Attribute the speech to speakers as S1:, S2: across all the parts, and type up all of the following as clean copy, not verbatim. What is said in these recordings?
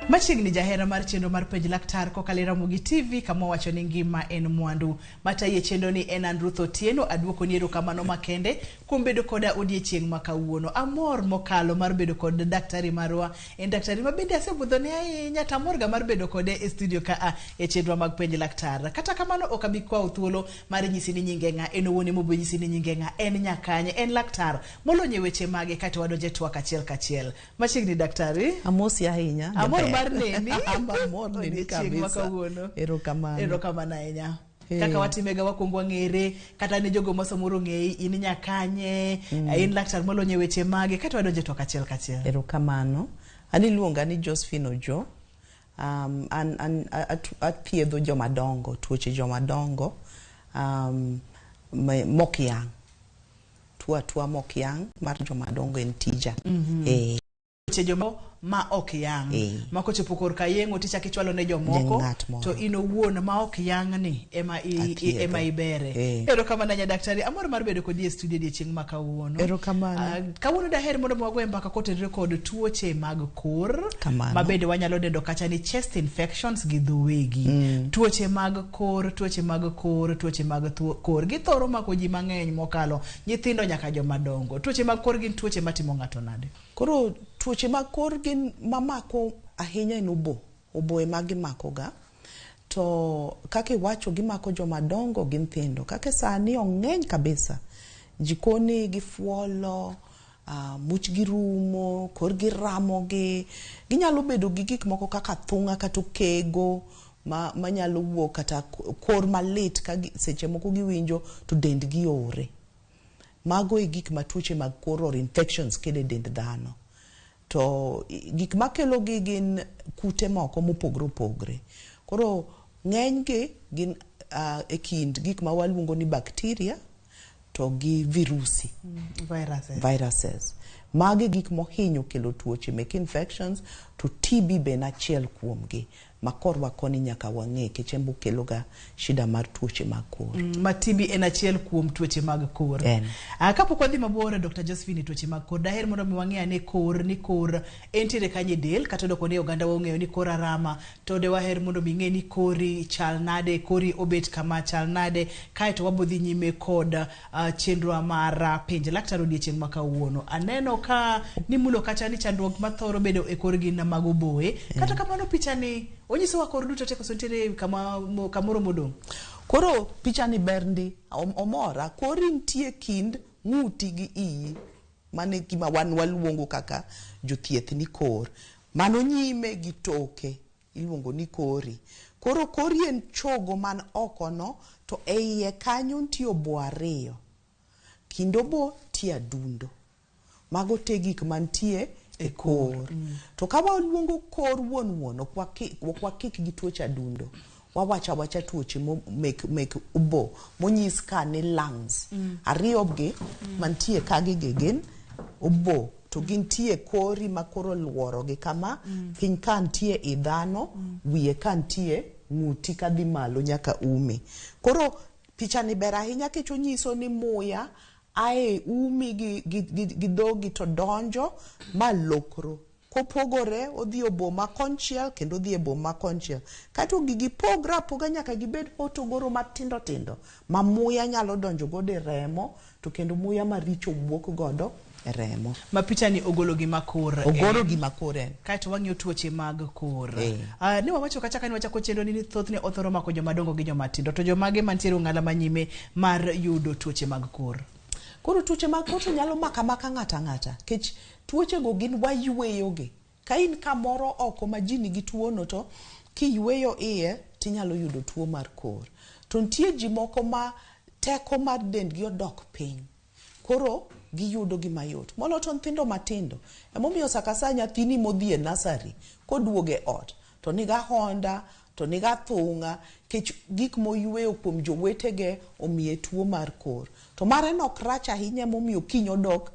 S1: Machiegni jahera mar chenro mar Penj Laktar kokalo e Ramogi TV kama wacho ni ngima en mwandu. Matayi e chenro ni en an Ruth Otieno, aduokoni erokamano makende kuom bedo koda odiechieng' ma kawuono. Amor mokalo mar bedo kod daktari marwa. En daktari ma bende asebudhone ahinya to amor ga mar bedo kode e studio ka a e chenro mag Penj Laktar. Kata kamano ok abi kwawo thuolo mar nyisi ni nyinge ng'a, en owuon ema obiro nyisi ni nyinge ng'a, en nyakanye, en laktar molony e weche mage kaeto wadonjo e twak achiel kachiel. Machiegni daktari.
S2: Amosi ahinya.
S1: Amor mar neni.
S2: Amor neni
S1: Odiechieng' ma
S2: kabisa.
S1: kawuono.
S2: Erokamano.
S1: Erokamano ahinya.
S2: Eh.
S1: Kaka watimega wakwongo wang'ere kata ne jogo ma samoro ong'eyi in nyakanye in laktar molony e weche mage kaeto wadonjo e twak achiel kachiel.
S2: Erokamano. An iluonga ni Josephine Ojo. An athiedho joma dongo, tuoche joma dongo mok yang'. Tuo atua mok yang' mar joma dongo en tija. Eh.
S1: Tuoche joma ma ok yang'
S2: Eh.
S1: ma kochopo korka yeng'o tichako ichwalo ne jomoko
S2: Ne ng'at moro.
S1: to in owuon ma ok yang' ni ema
S2: Athiedho.
S1: ema ibere.
S2: Eh.
S1: Erokamano ahinya daktari, amor mar bedo kodi e studio odiechieng' ma kawuono.
S2: Erokamano.
S1: Kawuono daher mondo wagoye mbaka kotenore kod tuoche mag kor
S2: Kamano.
S1: ma bende wanyalo dendo kacha ni chest infections gi dho wegi. Tuoche mag kor, tuoche mag kor, tuoche mag kor githoro mako ji mang'eny mokalo nyithindo nyaka joma dongo. Tuoche mag kor gin tuoche matimo ng'ato nade?
S2: Koro tuoche mag kor gin mamako ahinya en obo. Obo ema gimako ga. To kaka iwacho gimako joma dongo gi nyithindo. Kaka sani ong'eny kabisa. Jikoni gifuolo, muchgi rumo, korgi ramogi. Ginyalo bedo gi gik moko kaka thung'a kata okego manyalo wuok kata kor malit ka seche moko giwinjo to dendgi ore. Mago e gik ma tuoche mag kor or infections kelo e dend dhano. To gik makelo gi gin kute moko mopogore opogore. Koro ng'eny gi gin e kind gik ma waluongo ni bacteria to gi virusi.
S1: Viruses.
S2: Viruses. Magi gik mohinyo kelo tuoche mek infections to TB be en achiel kuomgi ma korwa koni nyaka wang'e nikech en be okelo ga shida mar tuoche mag kor.
S1: Ma TB en achiel kuom tuoche mag kor.
S2: En.
S1: Kapok wadhi mabor Dr. Josephine tuoche mag kor, daher mondo mi wang'e ane kor ni kor entiere kanye e del kata doko ni oganda wa ong'eyo ni kor arama to de waher mondo mi ng'e ni kori chal nade, kori obet kama chal nade, kaeto wabodhi nyime kod chenro mar penj laktar odiechieng' ma kawuono. Aneno ka nimulo kacha ni chandruok mathoro bedo e kor gin mag oboe. Kata kamano picha ni onyisowa kor duto te koso nitiere kama kamoro modong'?
S2: Koro picha ni ber ndi, omora. Kori nitie kind ng'uti gi iyi. Mano e gima wan waluongo kaka jothieth ni kor. Mano nyime gi toke iluongo ni kori. Koro kori en chogo man oko no to e iye kanyo nitie obo ariyo. Kind obo nitie adundo. Mago te gik mantie e kor. To ka waluongo kor wuon wuon ok wakik gi tuoche adundo. Wawacho awacha tuoche mek obo monyis ka ni lungs. Ariyo gi mantie ka gi gin obo to gintie kori ma koro luoro gi kama piny ka nitie i dhano wiye ka nitie ng'uti kadhi malo nyaka umi. Koro picha ni ber ahinya nikech onyiso ni muya ae umi gi dhogi to donjo ma lokro. Kopogore odhi e boma konchiel kendo odhi e boma konchiel. Kato gigi pogre apoga nyaka gibed hotogoro matindo tindo ma muya nyalo donjo godo e remo to kendo muya maricho wuok godo e remo.
S1: Ma picha ni ogolo gima kor.
S2: Ogolo gima kor en.
S1: Kaeto wang'iyo tuoche mag kor. Ne wawacho kacha kane wachako chenro ni thothne othoro mako joma dongo gi joma tindo. To jomage mantiere ong'ala manyime mar yudo tuoche mag kor?
S2: Koro tuoche mag kor to nyalo mako amaka ng'ato ang'ata. Nikech tuoche go gin wayweyo gi. Ka in kamoro oko ma ji nigi tuono to kiyweyo iye tinyalo yudo tuo mar kor. To nitie ji moko ma teko mar dendgi odok piny. Koro giyudo gi mayot. Moloyo to nyithindo matindo. Emomiyo sa ka sa nyathini modhi e nursery koduogo e ot to niga honda to niga thung'a nikech gik moyweyo kuom jowetege omiye tuo mar kor. To mare no ok rach ahinya emomiyo kiny odok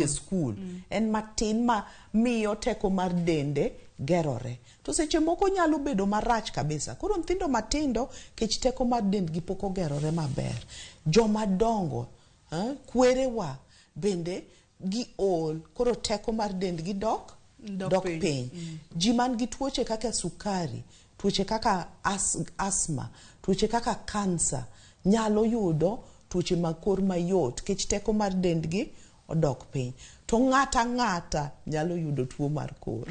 S2: e skul. En matin ma miyo teko mar dende gerore. To seche moko nyalo bedo marach kabisa. Koro nyithindo matindo kech teko mar dendgi pok ogerore maber. Joma dongo, kwerewa bende giol. Koro teko mar dendgi dok
S1: Dok
S2: dok
S1: piny.
S2: piny. Ji man gi tuoche kaka sukari, tuoche kaka asthma, tuoche kaka kansa nyalo yudo tuoche mag kor mayot nikech teko mar dendgi odok piny. To ng'ata ng'ata nyalo yudo tuo mar kor.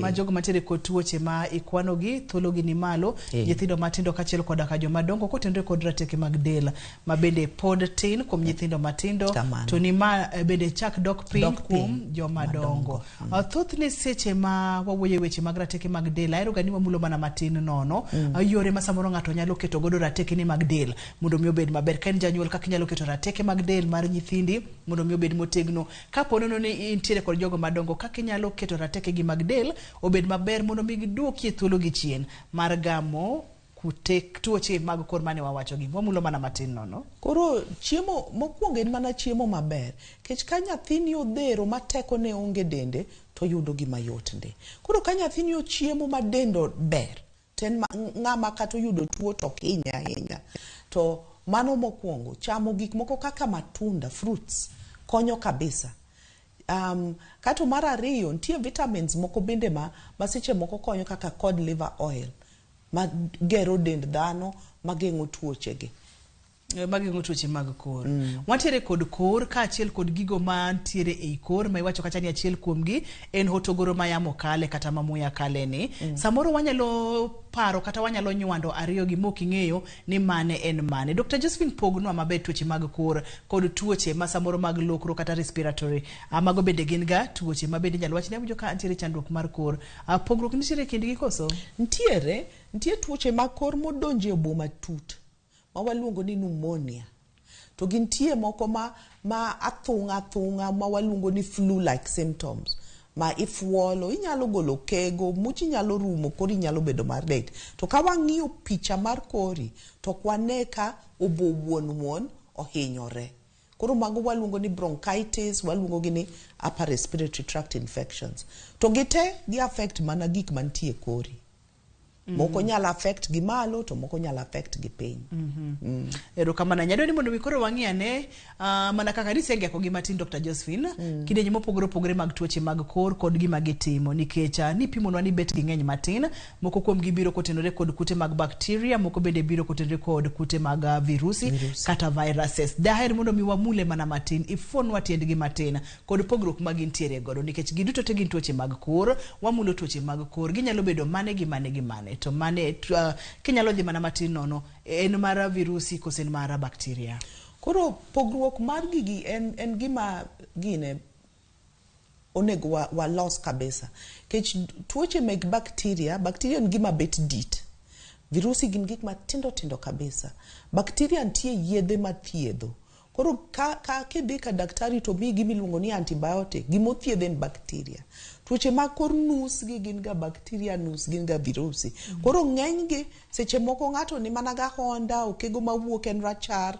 S1: Ma jogo mantiere kod tuoche ma ikwanogi thuologi ni malo, nyithindo matindo kaachiel koda ka joma dongo kotenore kod rateke mag del ma bende pod tin kuom nyithindo matindo.
S2: Kamano.
S1: To ni ma bende chak dok piny
S2: Dok piny.
S1: kuom joma dongo. Thothne seche ma wawuoyo e weche mag rateke mag del, ahero ga ni wamulo mana matin nono. Yore ma samoro ng'ato nyalo keto godo rateke ne mag del mondo mi obed maber. Ka en janyuol, kaka inyalo keto rateke mag del mar nyithindi mondo mi obed motegno. Kapo nono ni intiere kod jogo madongo, kaka inyalo keto rateke gi mag del obed maber mondo mi giduokie thuolo gi chien mar gamo kute tuoche mag kor mane wawacho gi. Wamulo mana matin nono.
S2: Koro chiemo mokwongo en mana chiemo maber. Kech ka nyathini odhero ma tekone onge dende to yudo gima yot ndi. Koro ka nyathini ochiemo ma dende ber, to en ng'ama kata oyudo tuo to ok hinye ahinya. To mano mokwongo, chamo gik moko kaka matunda, fruits, konyo kabisa. Kato mar ariyo, nitie vitamins moko bende ma seche moko konyo kaka cod liver oil, ma gero dend dhano, ma geng'o tuoche gi.
S1: Mageng'o tuoche mag kor. Wantiere kod kor kaachiel kod gigo mantiere ei kor ma iwacho kacha ni achiel kuomgi en hotogoro ma yamo kale kata ma muya kale ni. Samoro wanyalo paro kata wanyalo nywando ariyo gi mok ing'eyo ni mane en mane. Dr. Josephine, pognwa maber tuoche mag kor kod tuoche ma samoro mag lokro kata respiratory. Mago bende gin ga tuoche ma bende inyalo wach ni awinjo ka nitiere chandruok mar kor. Pogruok nitiere e kindgi koso?
S2: Nitiere, nitie tuoche mag kor modonjo e obo matut ma waluongo ni pneumonia. To gintie moko ma athung'a athung'a ma waluongo ni flu-like symptoms ma ifuolo, inyalo golo kego, muchi nyalo rumo, kori nyalo bedo malit. To ka wang'iyo picha mar kori, to ok wane ka obo wuon wuon ohinyore. Koro mago waluongo ni bronchitis, waluongo gi ni upper respiratory tract infections. To gite gi affect mana gik mantie e kori. Moko nyalo affect gi malo to moko nyalo affect gi piny.
S1: Erokamano ahinya. Adwa ni mondo mi koro wang'i ane mana kaka nisengeko gi matin Dr. Josephine, kidienje mopogore opogore mag tuoche mag kor kod gima gitimo, nikech nipimonwa ni bet ging'eny matin. Moko kuom gi biro kotenore kod kute mag bacteria, moko bende biro kotenore kod kute mag virusi, kata viruses. Daher mondo mi wamule mana matin, ifuonwa tiendgi matin kod pogruok ma gintiere godo, nikech giduto te gin tuoche mag kor. Wamulo tuoche mag kor, ginyalo bedo mane gi mane gi mane, to mane kinyalo dhi mana matin nono, en mar virusi kose en mar bacteria?
S2: Koro pogruok mar gigi en gima gine onego walos kabisa. Kech tuoche meg bacteria, bacteria en gima bet dit. Virusi gin gik matindo tindo kabisa. Bacteria nitie yedhe mathiedho. Koro ka kidhi ka daktari to miyi gima iluongo ni antibiotic, gimothiedho en bacteria. Tuoche mag kor nus gi gin ga bacteria, nus gin ga virusi. Koro ng'enygi seche moko ng'ato ni mana ga honda, okego mawuok en rachar,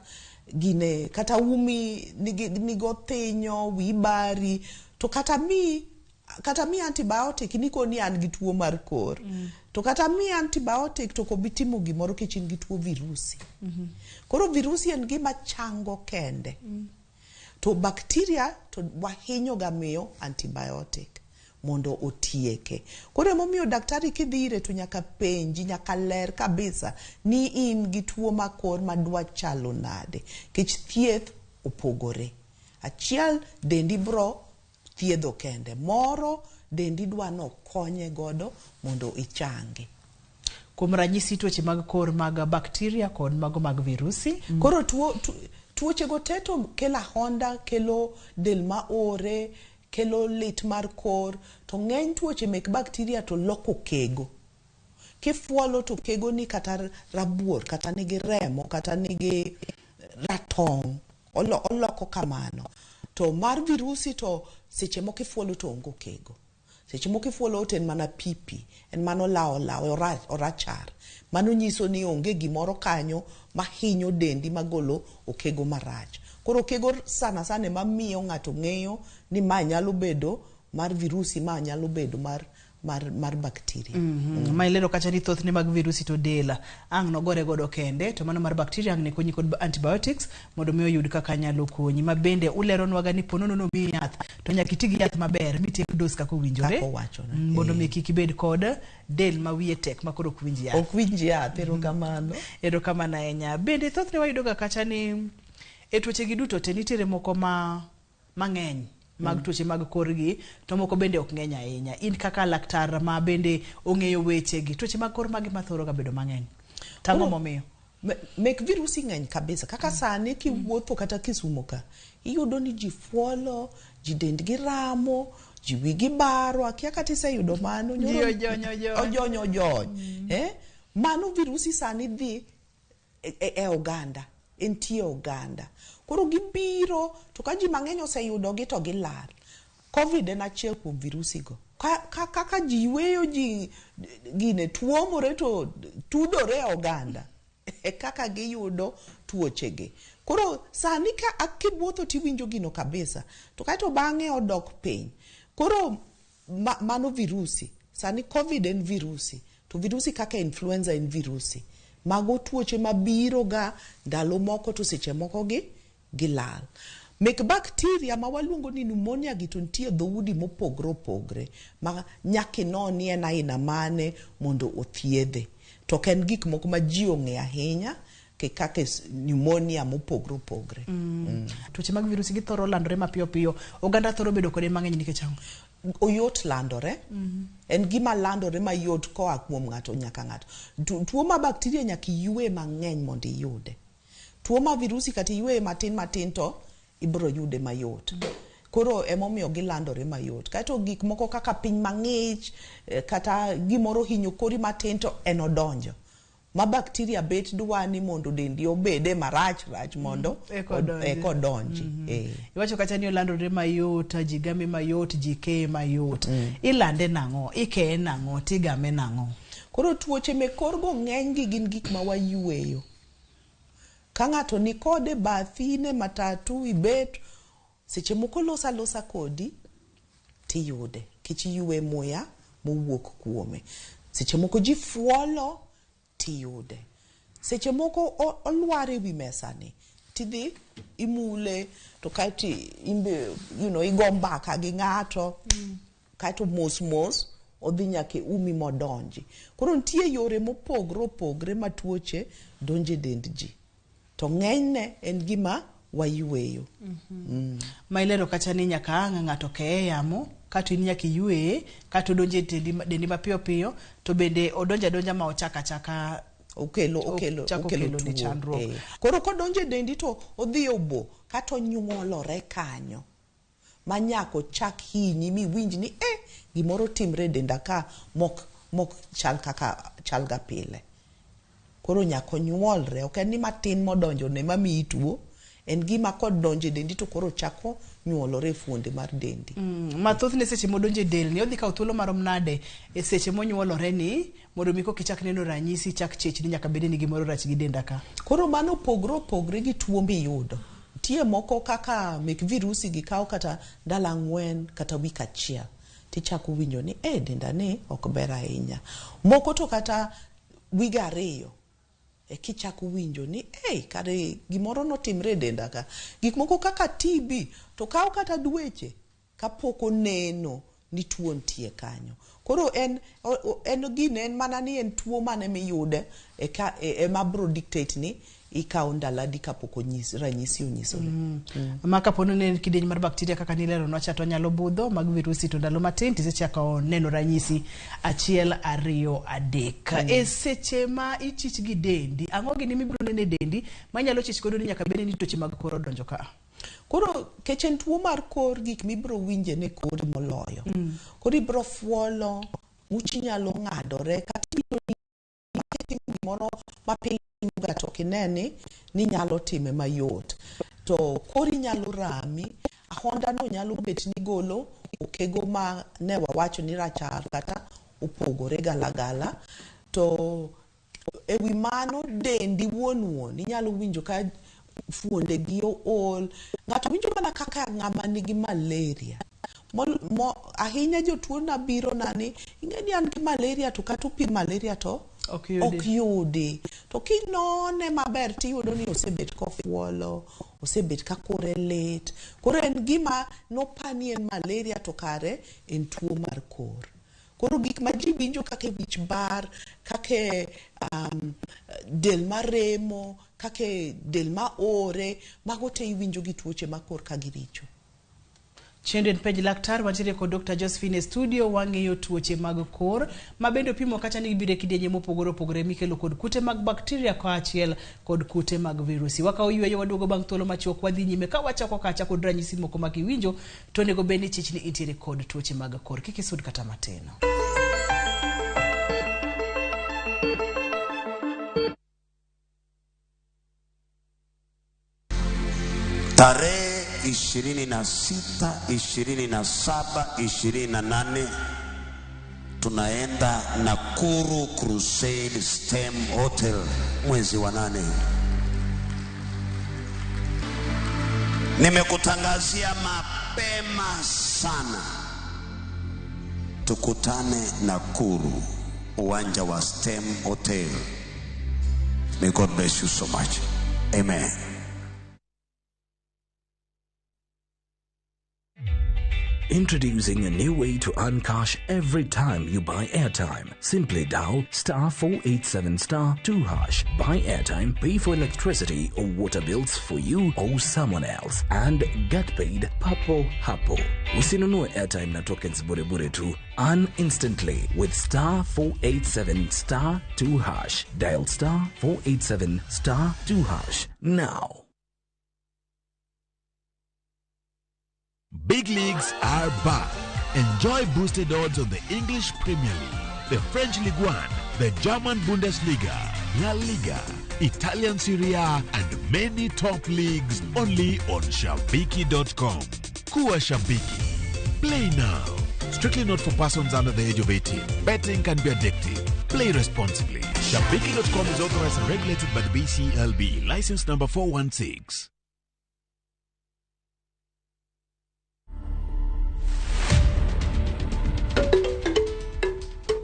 S2: gine kata umi nigo thinyo, wiyi bari, to kata mi antibiotic nikoni an gi tuo mar kor. To kata mi antibiotic to ok obi timo gimoro kech in gi tuo virusi. Koro virusi en gima chango kende. To bacteria to wahinyo ga miyo antibiotic mondo otieke. Koro emomiyo daktari kidhi ire to nyaka penji, nyaka ler kabisa ni in gi tuo mar kor madwa chalo nade. Kech thieth opogore. Achiel dendi bro thiedho kende, moro dendi dwa nokonye godo mondo ichangi.
S1: Kuom ranyisi tuoche mag kor mag bacteria kod mago mag virusi.
S2: Koro tuoche go te to kelo ahonda, kelo del maore, kelo lit mar kor, to ng'eny tuoche mek bacteria to loko kego. Kifuolo to kego ni kata rabuor, kata nigi remo, kata nigi ratong', oloko kamano. To mar virusi to seche moko ifuolo to onge okego. Seche moko ifuolo to en mana pipi, en mana olawo olawo, orachar. Mano nyiso ni onge gimoro kanyo mahinyo dendi magolo okego marach. Koro okego sana sana ema miyo ng'ato ng'eyo ni ma nyalo bedo mar virusi, ma nyalo bedo mar mar bacteria.
S1: Ma ilero kacha ni thothne mag virusi to del ang' nogore godo kende, to mano mar bacteria ang' ne konyi kod antibiotics mondo mi oyud kaka nyalo konyi. Ma bende uleronwaga ni ponono nomiyi yath to nyaka iti gi yath maber mitiek dos kaka owinjore.
S2: Kaka owachore.
S1: Mondo mi kik ibed kod del ma wiye tek ma koro ok winj yath.
S2: Ok winj yath, erokamano.
S1: Erokamano ahinya. Bende thothne wayudo ga kacha ni e tuoche gi duto te nitiere moko ma mang'eny mag tuoche mag korgi to moko bende ok ng'eny ahinya. In kaka laktar ma bende ong'eyo weche gi, tuoche mag kor mage mathoro ga bedo mang'eny? Tang'o momiyo?
S2: Mek virusi ng'eny kabisa. Kaka sani kiwuotho kata Kisumo ka, iyudo ni ji fuolo, ji dendgi ramo, ji wigi baro, akia kata iseyudo mano.
S1: Ji ojony ojony.
S2: Ojony ojony. Mano virusi sani dhi e oganda. Entie oganda. Koro gibiro, to ka ji mang'eny oseyudogi to gilal. Covid en achiel kuom virusi go. Kaka ji yweyo, ji gine tuomore to tudore e oganda, e kaka giyudo tuochegi. Koro sani ka kiwuotho tiwinjo gino kabisa, to kaeto bang'e odok piny. Koro mano virusi. Sani Covid en virusi, to virusi kaka influenza en virusi. Mago tuoche mabiro ga ndalo moko to seche moko gi gilal. Mek bacteria ma waluongo ni pneumonia gi to nitie dhoudi mopogre opogre ma nyaka inon ni en aina mane mondo othiedhe. To ok en gik moko ma ji ong'eyo ahinya kaka pneumonia mopogre opogre.
S1: Tuoche mag virusi githoro landore mapiyo piyo. Oganda thoro bedo kode mang'eny nikech ang'o?
S2: Oyot landore. En gima landore mayot koa kuom ng'ato nyaka ng'ato. Tuo ma bacteria nyaka iywe mang'eny mondo iyude. Tuo ma virusi kata iywe matin matin to ibiro yude mayot. Koro emomiyo gilandore mayot. Kaeto gik moko kaka piny mang'ich, kata gimoro hinyo kori matin to en odonjo. Ma bacteria bet dwa ni mondo dendi obede marach rach mondo eka odonji.
S1: Iwacho kacha ni olandore mayot, ji game mayot, ji keye mayot. Ilande nang'o? Ikeye nang'o? Tigame nang'o?
S2: Koro tuoche mek korgo ng'eny gi gin gik ma wayweyo. Ka ng'ato ni kode bathi, in e matatu, ibet, seche moko loso alosa kodi, tiyude. Nikech iywe muya mowuok kuome. Seche moko ji fuolo, tiyude. Seche moko olwar e wi mesa ni, tidhi imule, to kaeto imbe, igo mbaka gi ng'ato, kaeto mos mos odhi nyaka e umi modonji. Koro nitie yore mopogre opogre ma tuoche donjo e dend ji. To ng'enyne en gima wayweyo.
S1: Ma ilero kacha ni nyaka ang' ng'ato keye yamo, kato in nyaka iyweye, kato odonjo e dendi mapiyo piyo, to bende odonjo adonja ma ochako achaka
S2: Okelo
S1: chako kelo ni
S2: tuo.
S1: chandruok.
S2: Koro kodonjo e dendi to odhi obo, kata onyuolore kanyo. Ma nyaka ochak hinyi miwinj ni gimoro timre e denda ka mok chal kaka chal ga pile. Koro nyaka onyuolre, ok en ni matin modonjo ne mamiyi tuo, en gima kodonjo e dendi to koro chako nyuolore e fuonde mar dendi.
S1: Ma thothne seche modonjo e del ni odhi kawo thuolo marom nade e seche monyuolore ni mondo mi koka ichak neno ranyisi chak chechni nyaka bed ni gimoro rach gi denda ka.
S2: Koro mano opogre opogre gi tuo miyudo. Nitie moko kaka mek virusi gi kawo kata ndalo 4 kata wik achiel tichako winjo ni denda ni ok ber ahinya. Moko to kata wige 2 e kichako winjo ni kare gimoro notimre e denda ka. Gik moko kaka TB to kawo kata dweche kapok oneno ni tuo nitie kanyo. Koro en gine en mana ni en tuo mane miyude ema bro dictate ni ikawo ndalo adi kapok ranyisi onyisore.
S1: Ma kapo ni en kidieny mar bacteria kaka nileronwa cha to nyalo budho, mag virusi to ndalo matin tisechako neno ranyisi 1 2 3. E seche ma ichich gi dendi, ang'o gini mibiro neno e dendi manyalo chich godo ni nyaka bed ni tuoche mag kor odonjo ka?
S2: Koro kech en tuo mar kor, gik mibiro winje ne kori moloyo. Koro ibiro fuolo, muchi nyalo ng'adore, kata ibiro ni gimoro mapile to ok ine ni nyalo time mayot. To kori nyalo rami, ahonda no nyalo bet ni golo okego ma ne wawacho ni rachar kata opogore galagala. To ewi mano dendi wuon wuon inyalo winjo ka fuonde gi ool. Ng'ato winjo mana kaka ng'ama nigi malaria. Ahinya jotuo na biro na ni ing'e ni an gi malaria to kata opim malaria to
S1: Ok yudi.
S2: Ok yudi. To kinone maber tiyudo ni osebet kofuolo, osebet ka kore lit. Koro en gima nopani en malaria to kare en tuo mar kor. Koro gik ma ji winjo kaka wich bar, kaka del maremo, kaka del ma ore, mago te iwinjo gi tuoche ma kor ka giricho.
S1: Chenro en Penj Laktar, wantiere kod Dr. Josephine e studio, wang'iyo tuoche mag kor, ma bende opimo kacha ni gibiro e kidienje mopogore opogore mikelo kod kute mag bakteria kaachiel kod kute mag virusi. Wakawo yweyo waduogo bang' thuolo machuok wadhi nyime ka wachako kacha kod ranyisi moko ma kiwinjo to onego bed ni chich ni intiere kod tuoche mag kor. Kik isud kata matin.
S3: Tarehe 26, 27, 28 tunaenda Nakuru Crusade Stem Hotel mwezi wa 8. Nimekutangazia mapema sana, tukutane Nakuru uwanja wa Stem Hotel. May God bless you so much. Amen.
S4: Introducing a new way to earn cash every time you buy airtime. Simply dial star 487 star 2 hash. Buy airtime, pay for electricity or water bills for you or someone else, and get paid papo hapo. Usinunue airtime na tokens bure bure tu. Earn instantly with star 487 star 2 hash. Dial star 487 star 2 hash now.
S5: Big leagues are back. Enjoy boosted odds on the English Premier League, the French Ligue 1, the German Bundesliga, La Liga, Italian Serie A, and many top leagues only on Shabiki.com. Kuwa Shabiki. Play now. Strictly not for persons under the age of 18. Betting can be addictive. Play responsibly. Shabiki.com is authorized and regulated by the BCLB. License number 416.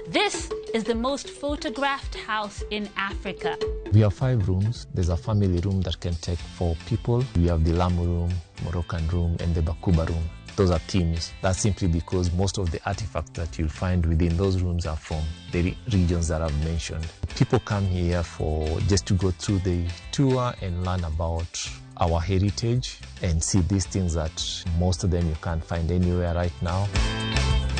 S6: This is the most photographed house in Africa.
S7: We have 5 rooms. There's a family room that can take 4 people. We have the Lamu room, Moroccan room, and the Bakuba room. Those are themes. That's simply because most of the artifacts that you'll find within those rooms are from the regions that I've mentioned. People come here for just to go through the tour and learn about our heritage and see these things that most of them you can't find anywhere right now.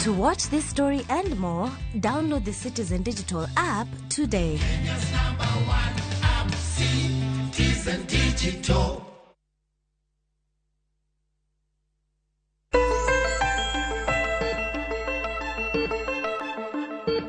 S8: To watch this story and more, download the Citizen Digital app today.
S9: Kenya's number 1 app, Citizen Digital.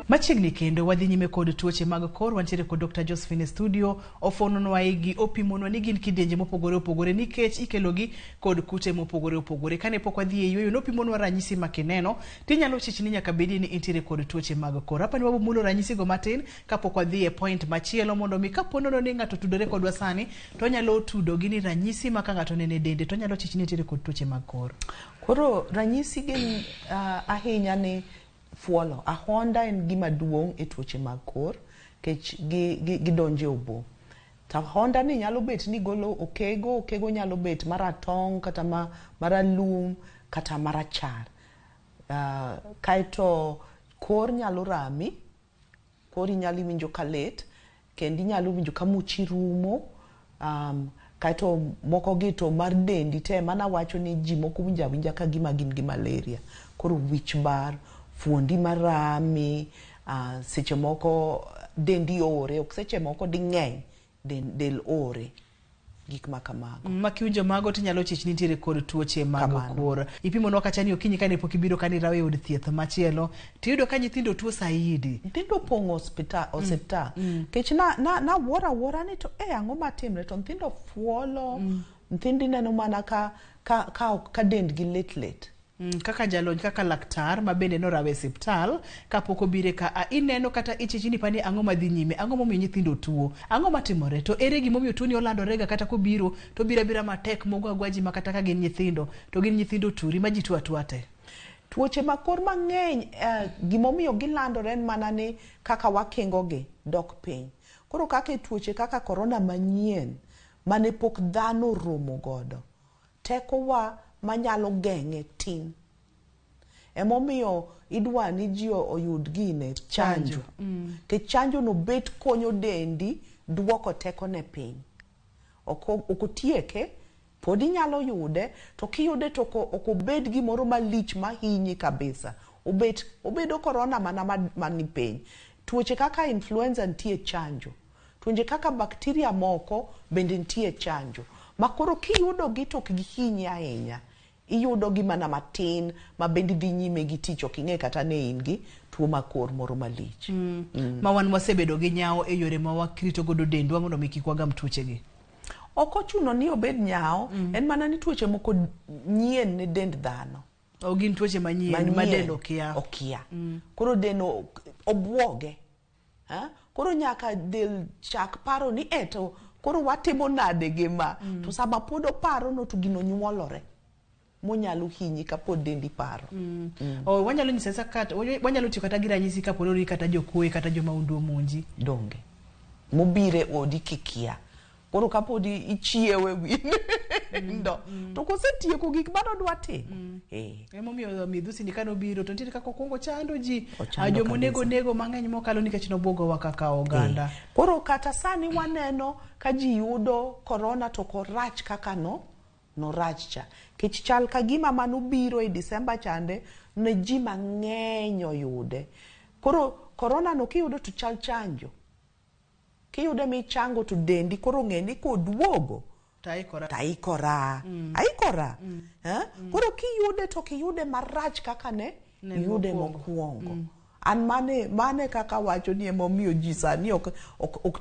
S1: Machiegni kendo wadhi nyime kod tuoche mag kor. Wantiere kod Dr. Josephine e studio, ofononwa igi, opimonwa ni gin kidienje mopogore opogore nikech ikelogi kod kute mopogore opogore. Kane pok wadhi e yweyo, nopimonwa ranyisi ma kineno tinyalo chich ni nyaka bedi ni intiere kod tuoche mag kor. Apa ni wabomulo ranyisigo matin kapok wadhi e point machielo, mondo mi kapo nono ni ng'ato tudore kodwa sani to onyalo tudo gi ni ranyisi ma ka ng'ato neno e dende to onyalo chich ni intiere kod tuoche mag kor.
S2: Koro ranyisi gin ahinya ni fuolo. Ahonda en gima duong' e tuoche mag kor kech gidonjo e obo. To ahonda ni nyalo bet ni golo okego, okego nyalo bet maratong' kata maralum kata marachar. Kaeto kor nyalo rami, kor inyalo winjo ka lit, kendo inyalo winjo ka muchi rumo. Kaeto moko gi to mar dendi te, mana wacho ni ji moko winjo awinja ka gima gin gi malaria. Koro wich bar, fuondi marami, seche moko dendi ore, ok seche moko ding'eny del ore, gik ma kamago.
S1: Ma kiwinjo mago tinyalo chich ni nitiere kod tuoche mag kor. Ipimonwa kacha ni okinyi kane pok ibiro kane irawo e od thieth machielo, tiyudo ka nyithindo tuo saidi.
S2: Nyithindo opong'o osiptal. Kech na wuoro awuora ni to ang'o matimre to nyithindo fuolo, nyithindo ineno mana ka dendgi lit lit.
S1: Kaka jalony, kaka laktar ma bende norawo e osiptal kapok obire ka, ineno kata ichichi ni pani ang'o madhi nyime, ang'o momiyo nyithindo tuo, ang'o matimore, to ere gimomiyo tuoni olandorega kata kobiro to obiro abira matek mogo agwa ji ma kata ka gin nyithindo to gin nyithindo turi ma ji tuo atua te.
S2: Tuoche ma kor mang'eny gimomiyo gilandore en mana ni kaka wakingo gi dok piny. Koro kaka e tuoche kaka korona manyien mane pok dhano oromo godo, tekowa manyalo geng'e tin. Emomiyo idwa ni ji oyud gine chanjo. Nikech chanjo no bet konyo dendi duoko tekone piny. Ok otieke, pod inyalo yude, to kiyude to ok obed gimoro malich mahinyi kabisa. Obedo korona mana mani piny. Tuoche kaka influenza nitie chanjo. Tuoche kaka bakteria moko bende nitie chanjo. Ma koro kiyudo gi to ok gihinyi ahinya. Iyudo gi mana matin ma bende dhi nyime gi tich, ok ing'e kata ne in gi tuo ma kor moro malich.
S1: Ma wan wasebedo gi nyawo e yore ma wakrito godo dendwa mondo mi kik wagam tuoche gi.
S2: Ok ochuno ni obed nyawo, en mana ni tuoche moko nyien ne dend dhano.
S1: O gin tuoche manyien ma del okia.
S2: Okia. Koro del obuoge. Koro nyaka del chak paro ni to koro watimo nade gi ma. To sama pod oparo no to gino nyuolore. Monyalo hinyi kapod dendi paro.
S1: Wanyalo nyiso kata wanyalo tiyo kata gi ranyisi kapo ni kata jokuoye kata jomahundu omonji.
S2: Donge. Mobire odi kikia. Koro kapod ichiewe wi nindo. To kosetieko gik manodwa timo.
S1: Emomiyo midhusi ni kanobiro to nitiere kaka okwongo chando ji. Jomonego nego mang'eny mokalo nikech nobwogowa kaka oganda.
S2: Koro kata sani waneno ka ji yudo korona to ok orach kaka norach cha. Kech chal ka gima manobiro e Disemba chande ne ji mang'eny oyude. Koro korona no kiyudo to chal chanjo. Kiyude michango to dendi koro ng'e ni koduogo taikora. Aikora. Koro kiyude to kiyude marach kaka ne iyude mokwongo. An mane kaka wacho ni emomiyo ji sani ok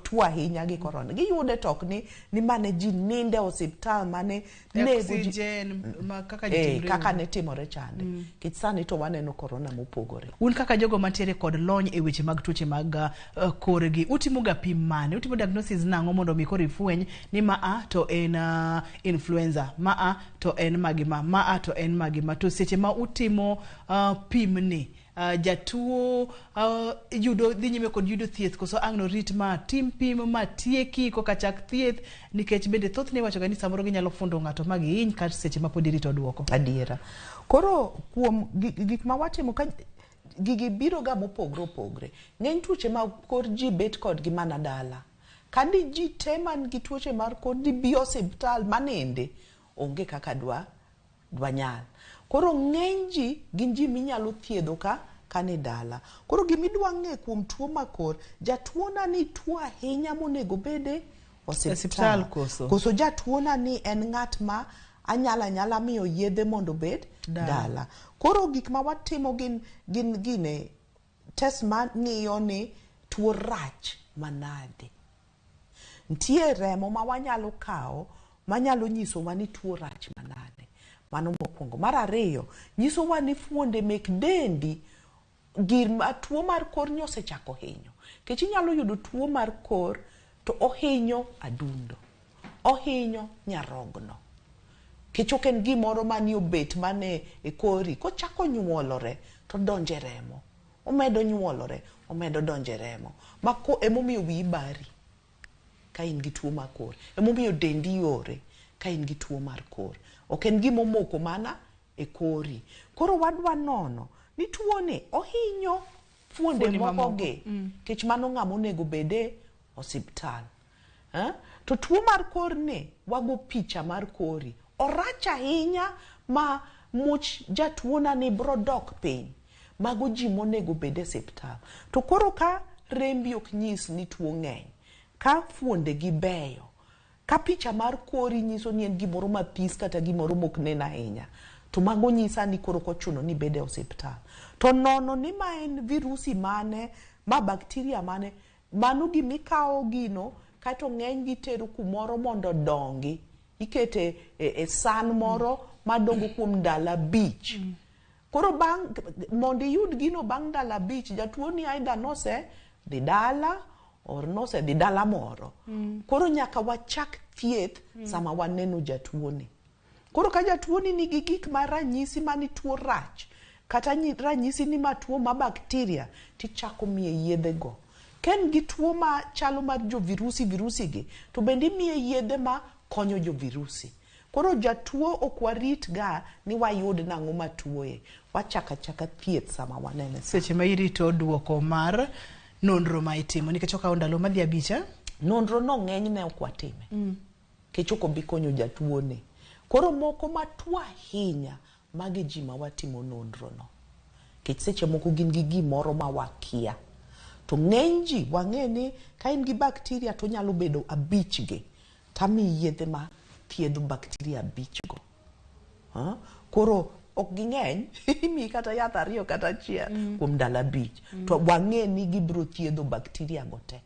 S2: tuo ahinya gi korona. Giyude to ok ni mane ji ninde osiptal mane nego ji kaka ne timore chande. Nikech sani to waneno korona mopogore.
S1: Un kaka jogo mantiere kod lony e weche mag tuoche mag korgi, utimo ga pim mane? Utimo diagnosis nang'o mondo mi koro ifweny ni ma a to en influenza, ma a to en magima, ma a to en magima. To seche ma utimo pim ni jatuo yudo dhi nyime kod yudo thieth koso ang' norit ma tim pim ma tieki koka chak thieth, nikech bende thothne iwacho ga ni samoro ginyalo fundo ng'ato ma gihiny kata seche ma pod irito duoko.
S2: Adiera. Koro kuom gik ma watimo ka gigi biro ga mopogre opogre. Ng'eny tuoche mag kor ji bet kodgi mana dala. Kandi ji te man gi tuoche mar kor di bi osiptal manende onge kaka dwa nyal. Koro ng'eny ji gin ji minyalo thiedho ka ni dala. Koro gimidwa ng'e kuom tuo ma kor, jatuo na ni tuo ahinya monego bede osiptal
S1: koso.
S2: Koso jatuo na ni en ng'at ma anyala miyo yedhe mondo obed dala. Koro gik ma watimo gin gine test ma ng'iyo ni tuo rach manade. Nitie remo ma wanyalo kawo manyalo nyisowa ni tuo rach manade. Mano mokwongo. Mar ariyo, nyisowa ni fuonde mek dendi gir ma tuo mar kor ni osechako hinyo. Nikech inyalo yudo tuo mar kor to ohinyo adundo, ohinyo nyarogno. Nikech ok en gimoro mani obet mane e kori, kochako nyuolore to donje remo. Omedo nyuolore, omedo donje remo. Ma emomiyo wiyi bari ka in gi tuo mar kor. Emomiyo dendi yore ka in gi tuo mar kor. Ok en gima omoko mana e kori. Koro wadwa nono ni tuo ni ohinyo fuonde moko gi. Nikech mano ng'ama onego bede osiptal. To tuo mar kor ni wago picha mar kori. Orach ahinya ma much jatuo na ni bro dok piny. Mago ji monego bed e osiptal. To koro ka rembi ok nyis ni tuo ng'eny, ka fuonde gi beyo, ka picha mar kori nyiso ni en gimoro mathis kata gimoro mok nen ahinya, to mago nyisa ni koro kochuno ni bede osiptal. To nono ni ma en virusi mane, ma bakteria mane, mano gimikawo gino kaeto ng'eny gi tero kumoro mondo dongi. Ikete e san moro madongo kuom ndalo 5. Koro bang' mondo iyud gino bang' ndalo 5, jatuo ni either nose dhi dala or nose dhi dala moro. Koro nyaka wachak thieth sama waneno jatuo ni. Koro ka jatuo ni nigi gik ma ranyisi mani tuo rach, Kata ranyisi ni ma tuo ma bakteria tichako miye yedhe go. Ka en gi tuo ma chalo mar jo virusi virusi gi to bende imiye yedhe ma konyo jo virusi. Koro jatuo ok warit ga ni wayud nang'o matuoye. Wachako achaka thieth sama wanene.
S1: Seche ma irito duoko mar nonro ma itimo nikech okawo ndalo madhi abich.
S2: Nonro no ng'enyne ok watime. Nikech ok obi konyo jatuo ni. Koro moko matuo ahinya magi ji ma watimo nonro no. Nikech seche moko gin gi gimoro ma wakia. To ng'eny ji wang'e ni ka in gi bakteria to onyalo bedo abich gi. Tamiyi yedhe ma thiedho bakteria abich go. Koro ok ging'eny, imiyi kata yath 2 kata 1 kuom ndalo 5. To wang'e ni gibiro thiedho bakteria go te.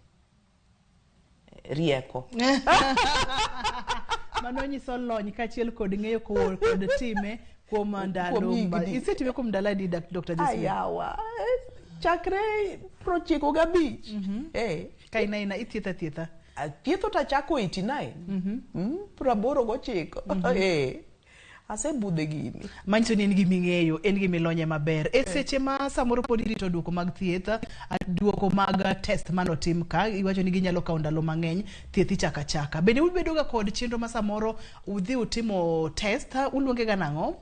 S2: Rieko.
S1: Mano nyiso lony kaachiel kod ng'eyo kod time kuom ndalo. Isetime kuom ndalo adi, Dr. Josephine?
S2: Ayawa. Chakre 95.
S1: Ka ina ithietha thietha.
S2: Thietho tachako 89. 89. Asebudhe gini.
S1: Manyiso ni en gima ing'eyo, en gima ilonye maber. E seche ma samoro pod irito duoko mag thieth, duoko mag test manotim ka, iwacho ni ginyalo kawo ndalo mang'eny, thieth ichako achaka. Bende ubedo ga kod chenro ma samoro udhi utimo test, uluonge ga nang'o?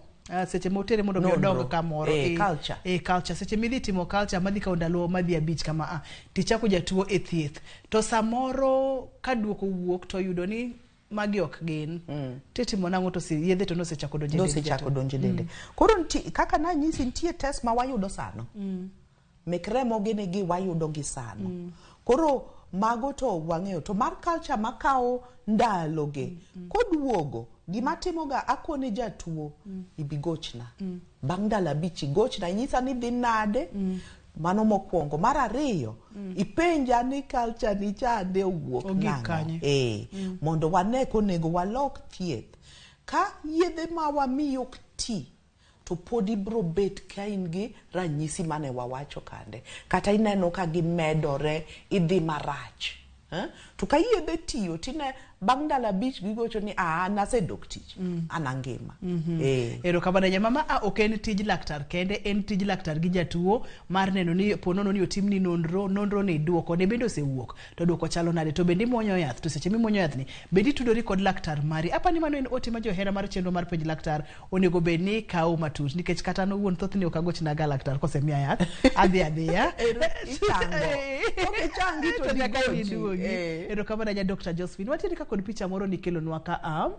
S1: Seche ma utere mondo mi odog kamoro.
S2: Culture.
S1: Culture. Seche midhi timo culture madhi kawo ndalo madhi 5 kama tichako jatuo e thieth. To samoro ka duoko wuok to yudo ni magi ok gin. Titimo nang'o to yedhe to nosechako donjo e dende.
S2: Nosechako donjo e dende. Koro kaka nanyisi nitie test ma wayudo sano. Mek remo gini gi wayudo gi sano. Koro mago to wang'eyo. To mar culture makawo ndalo gi. Koduogo gima timoga akone jatuo ibigochna. Bang' ndalo 5 igochna inyisa ni dhi nade. Mano mokwongo. Mar ariyo, ipenja ni culture ni chande owuok nang'o. Mondo wane konego walok thieth. Ka yedhe ma wamiyo ok ti, to pod ibro bet ka in gi ranyisi mane wawacho kande. Kata ineno ka gimedore, idhi marach. To ka yedhe tiyo, tine bang' ndalo 5 gigocho ni nasedok tich, an angima.
S1: Erokamano ahinya. Mama, ok en tij laktar kende, en tij laktar gi jatuo mar neno ni po nono ni otimni nonro, nonro ni duoko ne bende osewuok, to duoko chalo nade, to bende imuonyo yath, to seche mimuonyo yath ni bende itudori kod laktar mari. Apani mano en ote ma johera mar chenro mar penj laktar onego bed ni kawo matut, nikech kata an owuon thothne ok agochna ga laktar kosemiya yath, adhi adhiya.
S2: Ok ichangi to digochi.
S1: Erokamano ahinya Dr. Josephine. Watiere ka kod picha moro nikelonwa ka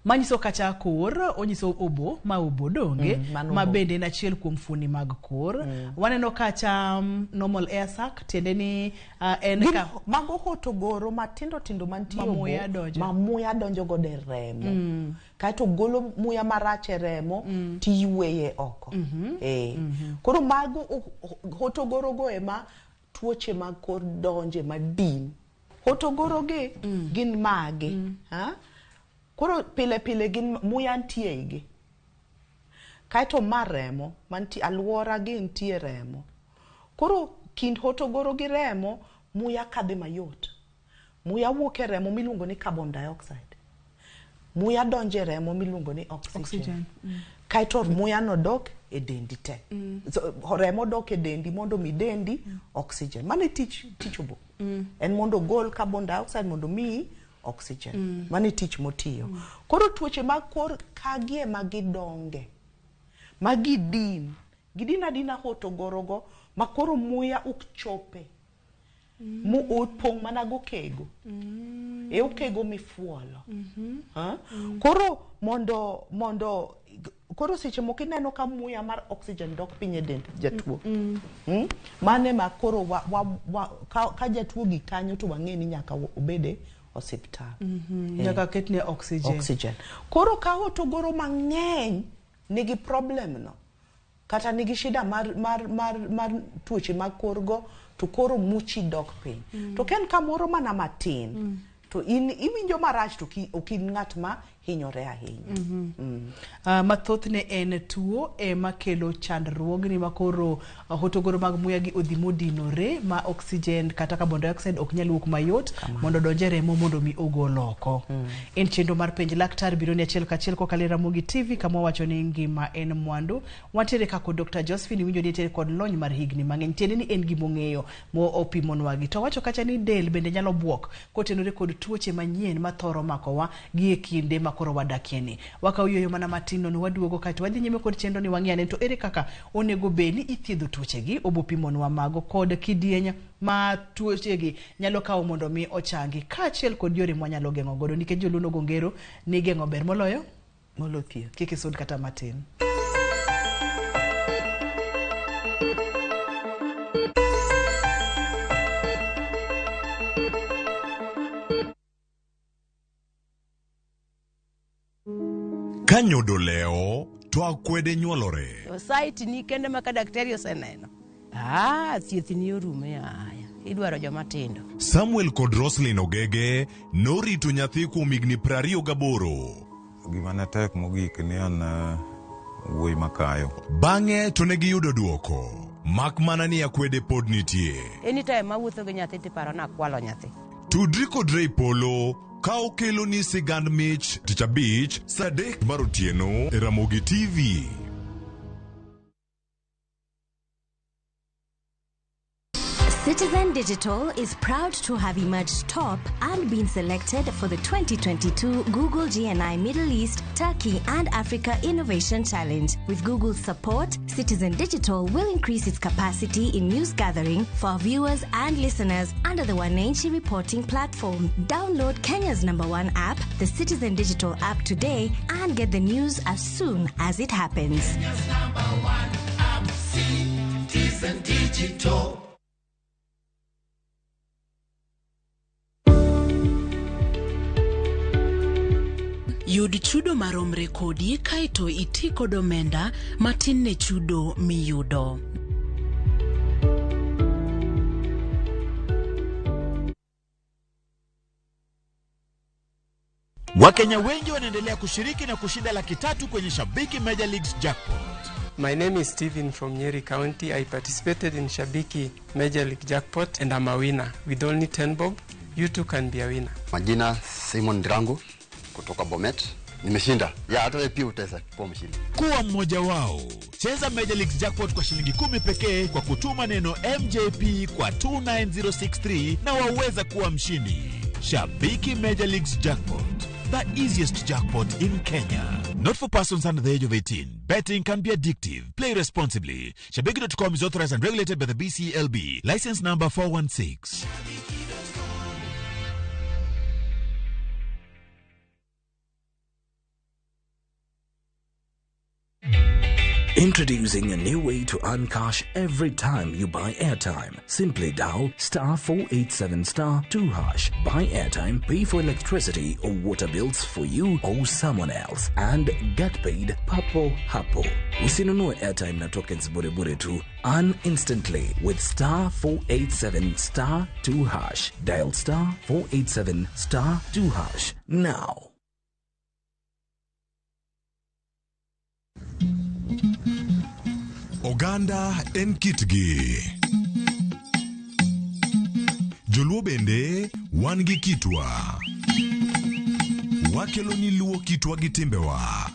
S1: manyiso kacha kor, onyiso obo, ma obo donge, ma bende en achiel kuom fuoni mag kor. Waneno kacha normal air sac, tiende ni en ka
S2: mago hotogoro matindo tindo mantie obo, ma muya donjo godo e remo. Kaeto golo muya marach e remo tiyweye oko. Koro mago hotogoro go ema tuoche mag kor donje madin. Hotogoro gi gin mage. Koro pile pile gin muya nitie igi. Kaeto ma remo, mantie alwora gi nitie remo. Koro kind hotogoro gi remo, muya kadhe mayot. Muya wuok e remo miluongo ni carbon dioxide. Muya donjo e remo miluongo ni oxygen. Kaeto muya no dok e dendi te. So, remo dok e dendi mondo mi dendi oxygen. Mano e tich obo. En mondo ogol carbon dioxide mondo mi oxygen. Mano e tich motiyo. Koro tuoche mag kor kagi ema gidonge. Ma gidin. Gidin adina hotogorogo ma koro muya ok chope. Mu opong' mana gokego. E okego mifuolo. Koro mondo koro seche moko ineno ka muya mar oxygen dok piny e dend jatuo. Mano ema koro ka jatuo gi kanyo to wang'e ni nyaka obede osiptal.
S1: Nyaka ketne oxygen.
S2: Oxygen. Koro ka hotogoro mang'eny nigi problem no, kata nigi shida mar tuoche mag korgo, to koro muchi dok piny. To ka en kamoro mana matin, to in iwinjo marach to ok in ng'at ma hinyore ahinya.
S1: Mathothne en tuo ema kelo chandruogni makoro hotogoro mag muya gi odhi modinore ma oxygen kata carbon dioxide ok nyal wuok mayot mondo odonj e remo mondo mi ogol oko. En chenro mar penj laktar biro ni achiel kachiel kokalo e Ramogi TV kama wawacho ni ngima en mwandu. Wantiere kaka Dr. Josephine winjo ni entiere kod lony mar higni mang'eny tiende ni en gimong'eyo mo opimonwagi. To wacho kacha ni del bende nyalo buok kotenore kod tuoche manyien mathoro makowa gi e kinde ma koro wadakie ni. Wakawo yueyo mana matin nono waduogo kaeto wadhi nyime kod chenro ni wang'i ane to ere kaka onego bed ni ithiedho tuochegi obopimonwa mago kod kidieny ma tuochegi nyalo kawo mondo mi ochangi kaachiel kod yore mwanyalo geng'o godo nikech joluo nogo ngero ni geng'o ber moloyo
S2: Molo thieth.
S1: Kik isud kata matin.
S5: Ka nyodo lewo to akwede nyuolore.
S10: Society ni kende ma ka daktari oseneno. Thieth ni orumo aya. Idwaro joma tindo.
S5: Samuel kod Roslyn Ogege norito nyathi kuom higni 28.
S11: Gima ne tek mogik ni an wuoyi makayo.
S5: Bang'e to ne giyudo duoko, mak mana ni akwede pod nitie.
S10: Anytime mawuotho gi nyathi tiparo ni akwalo nyathi.
S5: Tudri kod Ray Polo ka okeloni sigand mich tich abich saa 3 mar otieno e Ramogi TV.
S8: Citizen Digital is proud to have emerged top and been selected for the 2022 Google GNI Middle East, Turkey and Africa Innovation Challenge. With Google's support, Citizen Digital will increase its capacity in news gathering for our viewers and listeners under the Wananchi reporting platform. Download Kenya's #1 app, the Citizen Digital app today, and get the news as soon as it happens.
S9: Kenya's #1 app, Citizen Digital.
S12: Yud chudo maromre kodi kaeto iti kod omenda matin ne chudo miyudo.
S5: Wakenya wengi wanaendelea kushiriki na kushinda 300,000 kwenye Shabiki Major Leagues Jackpot.
S13: My name is Steven from Nyeri County. I participated in Shabiki Major League Jackpot and I'm a winner. With only 10 bob, you too can be a winner.
S14: Majina Simon Ndirangu kutoka Bomet. Nimeshinda. Ya hata wewe pia utaweza kuwa mshindi.
S5: Kuwa mmoja wao. Cheza Major League Jackpot kwa shilingi 10 pekee kwa kutuma neno MJP kwa 29063 na waweza kuwa mshindi. Shabiki Major Leagues Jackpot, the easiest jackpot in Kenya. Not for persons under the age of 18. Betting can be addictive. Play responsibly. Shabiki.com is authorized and regulated by the BCLB. License number 416.
S4: Introducing a new way to earn cash every time you buy airtime. Simply dial *487*2#. Buy airtime, pay for electricity or water bills for you or someone else, and get paid papo hapo. Usinunue airtime na tokens bure bure tu. Earn instantly with *487*2#. Dial *487*2# now.
S5: Oganda en kitgi. Joluo bende wan gi kitwa. Wakelo ni luo kitwa gi timbewa.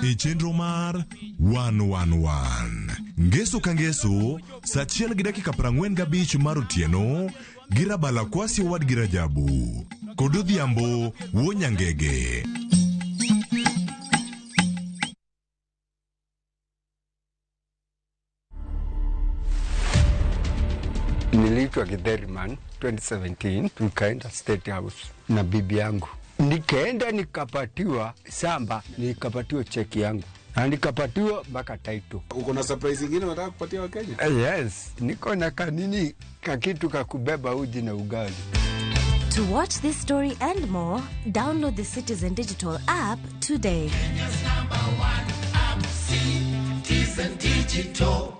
S5: E chenro mar 111. Ngeso ka ngeso, saa 1:45 mar otieno, gi Rabala Kwasi owadgi Rajabu. Kod Odhiambo wuo Nyangege.
S15: Niliitwa Githeriman 2017, tukaenda State House na bibi yangu. Nikaenda nikapatiwa samba, nikapatiwa cheki yangu na nikapatiwa mpaka title.
S16: Uko na surprise nyingine unataka kupatia Wakenya?
S15: Yes, niko na kanini kakitu kakubeba uji na ugali.
S8: To watch this story and more, download the Citizen Digital app today.
S9: Kenya's #1 app, Citizen Digital.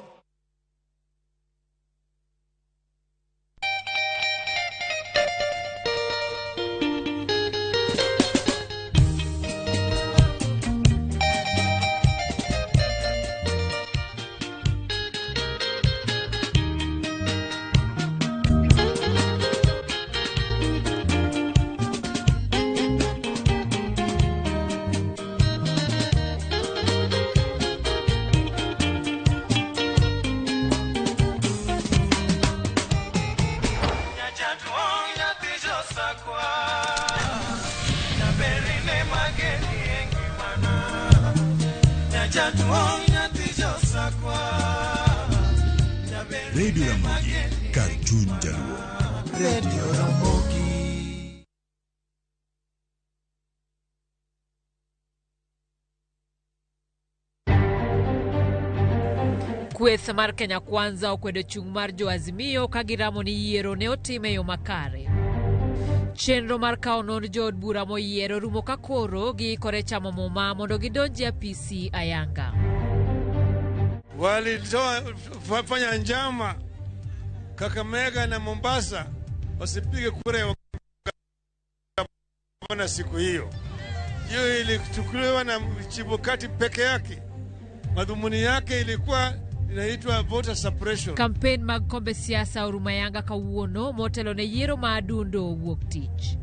S5: Radio Ramogi, kar chuny jaluo.
S9: Radio Ramogi.
S17: Kweth mar Kenya Kwanza okwedo chung' mar jo Azimio ka giramo ni yiero ne otim e yo makare. Chenro mar kawo nond jood bura moyier orumo ka koro giikore chamo muma mondo gidonji e apisi ayanga.
S18: Walitoa fanya njama Kakamega na Mombasa wasipige kura ya gavana siku hiyo. Hiyo ilichukuliwa na Chebukati peke yake. Madhumuni yake ilikuwa inaitwa voter suppression.
S17: Kampen mag kombe siasa orumo ayanga kawuono motelo ne yiero ma Adundo wuok tich.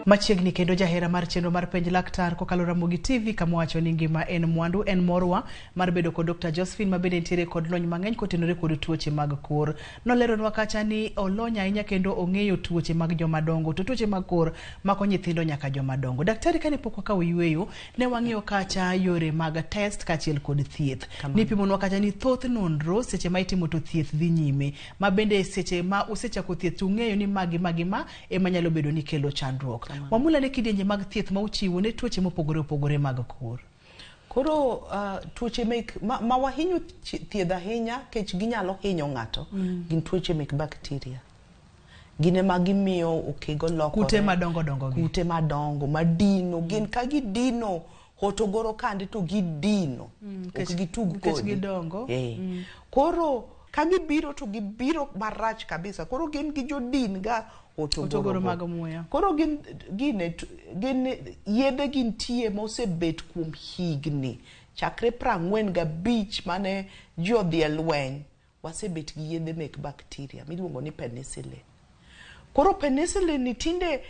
S1: Machiegni kendo jahera mar chenro mar Penj Laktar kokalo Ramogi TV kama wacho ni ngima en mwandu en morwa mar bedo kod Dr. Josephine ma bende nitiere kod lony mang'eny kotenore kod tuoche mag kor. Noleronwa kacha ni olony ahinya kendo ong'eyo tuoche mag joma dongo to tuoche mag kor mako nyithindo nyaka joma dongo. Daktari kane pok wakawo yueyo ne wang'iyo kacha yore mag test kaachiel kod thieth. Nipimonwa kacha ni thoth nonro seche ma itimo to thieth dhi nyime ma bende seche ma usechako thieth to ung'eyo ni magi magi ma ema nyalo bedo ni kelo chandruok. Wamula ne kidienje mag thieth ma uchiwo ne tuoche mopogore opogore mag kor.
S2: Koro tuoche mek ma wahinyo thiedho ahinya kech ginyalo hinyo ng'ato gin tuoche mek bacteria. Gin ema gimiyo okego lokore.
S1: Kute madongo dongo gi.
S2: Kute madongo madino gin ka gidino hotogoro kande to gidino. Ok gitug
S1: Nikech
S2: kodi.
S1: gidongo.
S2: Koro ka gibiro to gibiro marach kabisa. Koro gin gi jodin ga
S1: hotogoro mag muya.
S2: Koro gin gine gin yedhe gintie mosebet kuom higni chakre 45 mane ji odhi e lweny wasebet gi yedhe mek bacteria miluongo ni penicillin. Koro penicillin ni tinde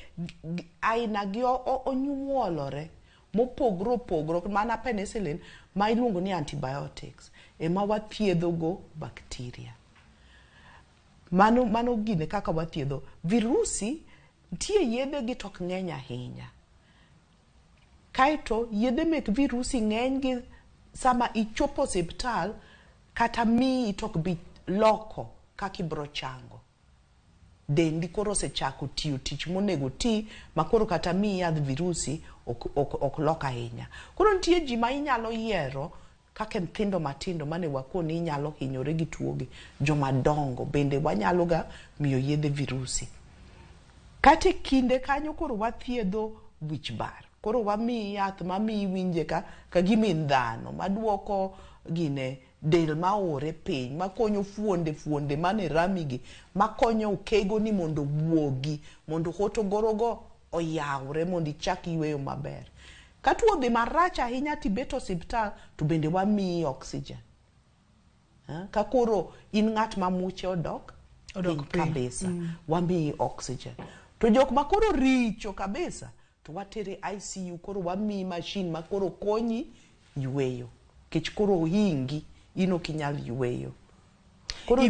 S2: aina gi onyuolore mopogore opogore mana penicillin ma iluongo ni antibiotics ema wathiedho go bacteria. Mano gine kaka wathiedho. Virusi nitie yedhe gi to ok ng'eny ahinya. Kaeto yedhe mek virusi ng'eny gi sama ichopo osiptal kata miyi to ok bi loko kaka ibiro chango. Dendi koro osechako tiyo tich monego ti ma koro kata miyi yadh virusi ok lok ahinya. Koro nitie ji ma inyalo yiero kaka nyithindo matindo mane wakoni inyalo hinyore gi tuogi, joma dongo bende wanyalo ga miyo yedhe virusi. Kata e kinde kanyo koro wathiedho wich bar. Koro wamiyi yath mamiyi iwinje ka gima in dhano, maduoko gine del maore piny, makonyo fuonde mane rami gi, makonyo okego ni mondo owuogi, mondo hotogoro go oyawre mondo ichak yweyo maber. Ka tuo odhi marach ahinya tibet osiptal to bende wamiyi oxygen. Ka koro in ng'at ma muche odok piny kabisa, wamiyi oxygen. To jok ma koro richo kabisa to watere ICU, koro wamiyi machine ma koro konyi yweyo. Kech koro ohingi, in ok inyal yweyo.
S1: Koro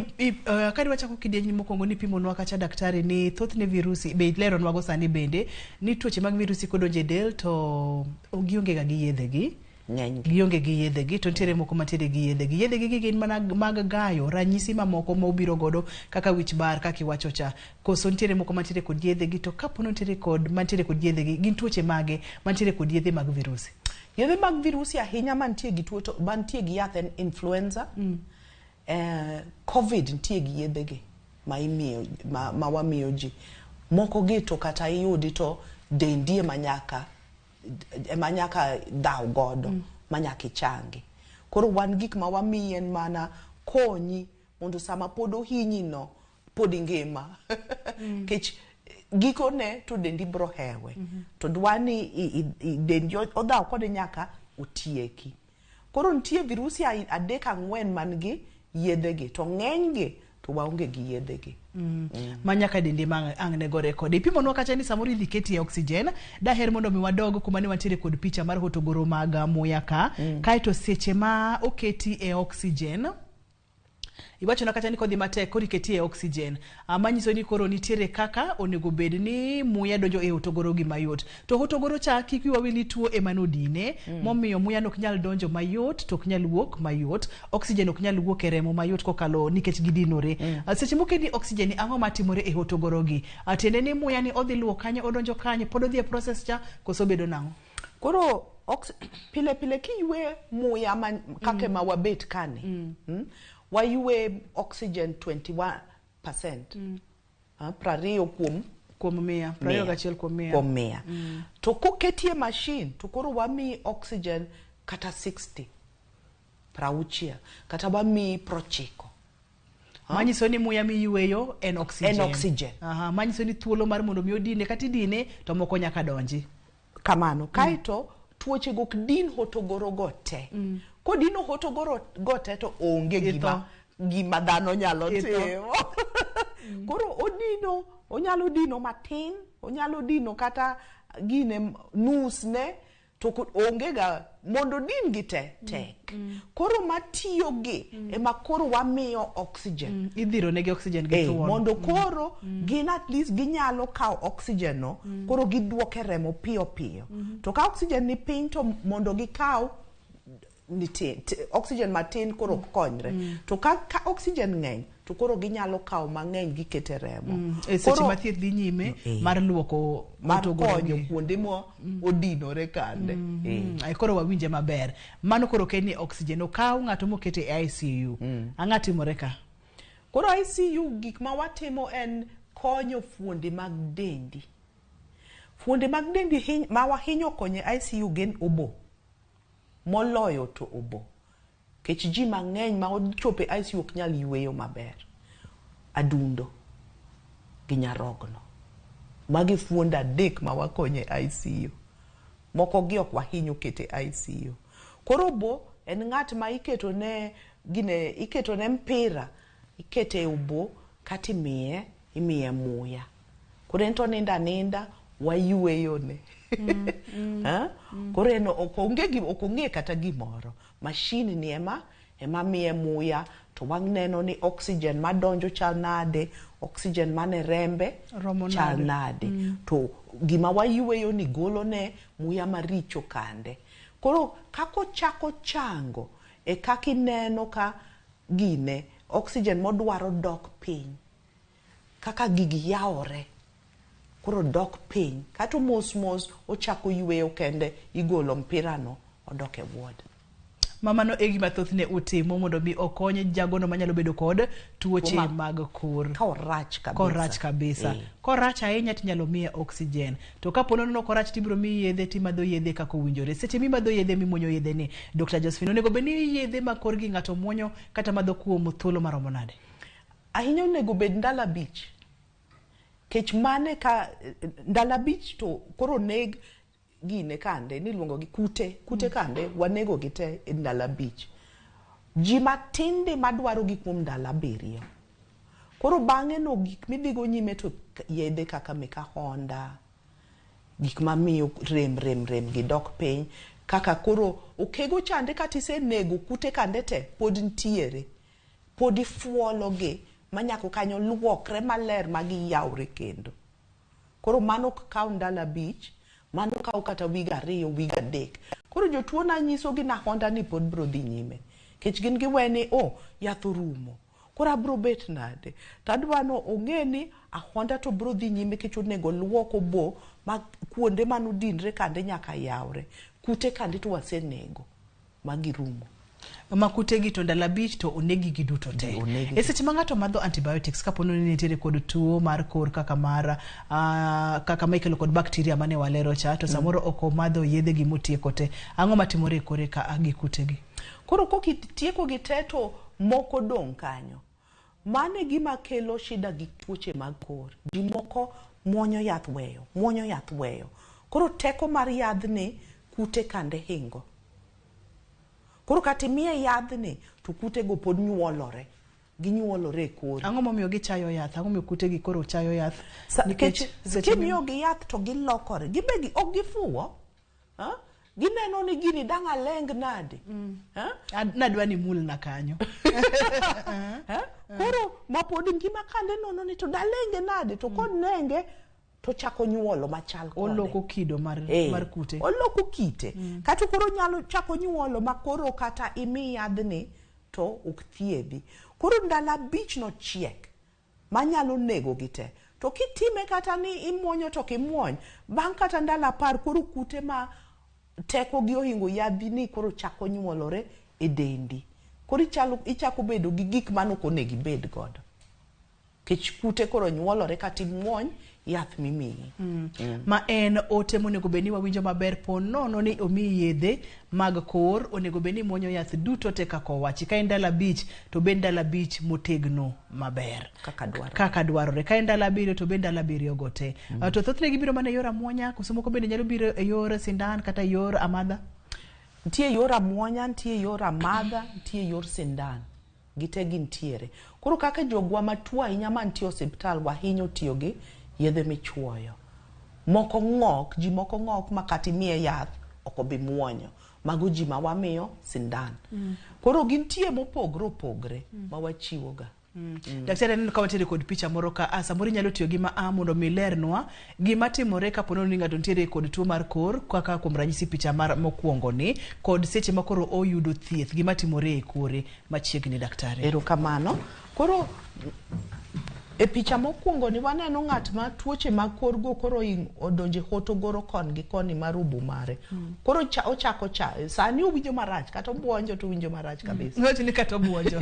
S1: kadi wachako kidieny mokwongo ni pimonwa kacha daktari ni thothne virusi be ileronwa go sani bende ni tuoche mag virusi kodonjo e del to gionge ga gi yedhe gi. Gionge gi yedhe gi to nitiere moko mantiere gi yedhe gi. Yedhe gi gin mana mag gayo ranyisi mamoko ma obiro godo kaka wich bar kaka iwacho cha. Koso nitiere moko mantiere kod yedhe gi to kapo ni nitiere kod mantiere kod yedhe gi gin tuoche mage mantiere kod yedhe mag virusi?
S2: Yedhe mag virusi ahinya mantie gi tuo to mantie gi yath en influenza. Covid nitie gi yedhe gi ma imiyo ma wamiyo ji. Moko gi to kata iyudi to dendi ema nyaka dhaw godo, ma nyaka ichangi. Koro wan gik ma wamiyi en mana konyi mondo sama pod ohinyi no pod ingima. Kech gikone to dendi bro hewe. To dwa ni dendi odhaw kode nyaka otieki. Koro nitie virusi 3 4 man gi yedhe gi to ng'eny gi to waonge gi yedhe gi.
S1: Ma nyaka dendi ma ang' ne gore kode. Ipimonwa kacha ni samoro idhi keti e oxygen, daher mondo mi wadog kuma ne wantiere kod picha mar hotogoro mag muya ka. Kaeto seche ma oketi e oxygen, Iwachona kata ni kodhi matek koro iketie oxygen. Manyiso ni koro nitiere kaka onego bed ni muya donjo e hotogoro gi mayot. To hotogoro cha kik wiwa wil ni tuo ema nodine momiyo muya no ok nyal donjo mayot to ok nyal wuok mayot. Oxygen ok nyal wuok e remo mayot kokalo nikech gidinore. Seche moketi oxygen ni ang'o matimore e hotogoro gi? Tiende ni muya ni odhi luwo kanye odonjo kanye pod odhi e process cha koso bedo nang'o?
S2: Koro pile pile kiywe muya ma, kaka ma wabet kani waywe oxygen 21%. 20 kuom
S1: kuom mia, 21 kuom mia.
S2: Kuom mia. To koketie machine to koro wamiyi oxygen kata 60, 60, kata wamiyi 90.
S1: Manyiso ni muya miyweyo en oxygen.
S2: En oxygen.
S1: Aha, manyiso ni thuolo mar mondo mi odine kata idine to moko nyaka donji.
S2: Kamano. Kaeto tuoche go ok din hotogoro go te. Kodino hotogoro go te to onge gima dhano nyalo timo. Koro odino, onyalo dino matin, onyalo dino kata gine nus ne, to onge ga mondo din gi te tek. Koro matiyo gi ema koro wamiyo oxygen.
S1: Idhiro negi oxygen gi thuon.
S2: Mondo koro gin at least ginyalo kawo oxygen no, koro giduoke remo piyo piyo. To ka oxygen ni piny to mondo gikaw nitie oxygen matin koro ok konyre. To ka oxygen ng'eny to koro ginyalo kawo mang'eny gikete remo.
S1: E seche ma thieth dhi nyime mar luoko
S2: mar konyo kuonde mo odinore kande.
S1: Koro wawinje maber. Mano koro ok en ni oxygen okaw ng'ato mokete e ICU. Ang'o timore ka?
S2: Koro ICU gik ma watimo en konyo fuonde mag dendi. Fuonde mag dendi ma wahinyo konyo e ICU gin obo. Moloyo to obo. Kech ji mang'eny ma ochopo e ICU ok nyal yweyo maber. Adundo gi nyarogno. Magi fuonde adek ma wakonyo e ICU. Moko gi ok wahinyo kete e ICU. Koro obo en ng'at ma iketo ne gine, iketo ne mpira, ikete e obo kata imiye muya. Koro en to nindo aninda, wayweyo ne. Koro en ok ong'e kata gimoro. Machine ni ema miye muya to waneno ni oxygen madonjo chal nade, oxygen mane rembe chal nade. To gima wayweyo ni golo ne muya maricho kande. Koro kako chako chango e kaka ineno ka gine oxygen modwaro dok piny. Kaka gigi yawore koro dok piny. Kato mos mos ochako yweyo kende, igolo mpira no odok e ward.
S1: Mamano e gima thothne utimo mondo mi okony jagono manyalo bedo kod tuoche mag kor.
S2: Ka orach kabisa.
S1: Korach kabisa. Korach ahinya tinyalo miye oxygen. To kapo nono korach tibiro miyi yedhe timadho yedhe kaka owinjore. Seche mimadho yedhe mimuonyo yedhe ni, Dr. Josephine, onego bed ni yedhe ma korgi ng'ato muonyo kata madho kuom thuolo maromo nade?
S2: Ahinya onego bed ndalo 5. Kech mane ka ndalo 5 to koro neg gine kande niluongo gi kute kande wanego gi te e ndalo 5. Ji matinde madwaro gi kuom ndalo 7. Koro bang'e no gik midhigo nyime to yedhe kaka mek ahonda, gik mamiyo rem gi dok piny, kaka koro okego chande kata isenego kute kande te pod ntiere. Pod ifuolo gi manyako kanyo luokre maler ma giyawre kendo. Koro mano ok kaw ndalo 5, mano kaw kata wig 2, wig 3. Koro jotuo nanyiso gi nahonda ni pod bro dhi nyime. Kech gin giwe ni, oh, yath orumo. Koro abro bet nade? To adwa no ong'e ni ahonda to bro dhi nyime kech onego luok obo ma kuonde manodinre kande nyaka yawre. Kute kande to wasenego ma girumo.
S1: Ma kutegi to ndalo 5 to onegi gi duto te. E seche ma ng'ato madho antibiotics kapo ni nitiere kod tuo mar kor kaka mar kaka ma ikelo kod bacteria mane walero cha, to samoro ok omadho yedhe gi motieko te. Ang'o matimore e kore ka gi kutegi?
S2: Koro kokitieko gi te to moko dong' kanyo. Mano e gima kelo shida gi tuoche mag kor. Ji moko muonyo yath weyo, muonyo yath weyo. Koro teko mar yadhni kute kande hingo. Koro kata imiye yadhni to kutego pod nyuolore. Ginyuolore e kori.
S1: Ang'o momiyo gichayo yath? Ang'o momiyo kutegi koro chayo yath?
S2: Nikech kimiyogi yath to gilokore. Gibe ok gifuwo. Gineno ni gini dang' aleng nade. Eh?
S1: Nadwa ni mulna kanyo.
S2: Eh? Koro ma pod ngima kande nono ni to dalenge nade to konenge to chako nyuolo machal kode.
S1: Oloko kido mar,
S2: Eh,
S1: mar kute.
S2: Oloko kite. Kata koro nyalo chako nyuolo ma koro kata imi yadhni to ok thiedhi. Koro ndalo 5 no chiek manyalo nego gi te. To kitime kata ni imuonyo to ok imuony, bang' kata ndalo 10 koro kute ma teko gi ohingo yadhi ni koro chako nyuolore e dendi. Koro ichako bedo gi gik mane ok onego ibed godo. Kech kute koro nyuolore kata imuony yath mimiyi.
S1: Ma en ote monego bed ni wawinjo maber po nono ni omiyi yedhe mag kor, onego bed ni imuonyo yath duto te kaka owachi. Ka en ndalo 5 to bed ndalo 5 motegno maber. Kaka dwarore. Ka en ndalo 7 to bed ndalo 7 go te. To thothne gibiro mana e yor amuonya, koso moko bende nyalo biro e yor sindan kata e yor amadha?
S2: Nitie yor amuonya, nitie yor amadha, nitie yor sindan. Gite gintiere. Koro kaka jogwa matuo ahinya mantie osiptal wahinyo tiyo gi yedhe michuoyo. Moko ng'ok, ji moko ng'ok ma kata imiye yath ok obi muonyo. Mago ji ma wamiyo sindan. Koro gintie mopogre opogre ma wachiwoga.
S1: Daktari, aneno ka wantiere kod picha moro ka. Samoro inyalo tiyo gi ma mondo mi ilernwa gima timore kapo ni ng'ato nitiere kod tuo mar kor, kaka kuom ranyisi picha mar mokwongo ni, kod seche ma koro oyudo thieth, gima timore e kore machiegni, daktari.
S2: Erokamano. Koro e picha mokwongo ni waneno ng'at ma tuoche mag korgo koro odonje hotogoro kon gi koni mar obo mare. Koro ochako cha, sani owinjo marach, kata obuonjo to owinjo marach kabisa.
S1: Ng'at ni kata obuonjo.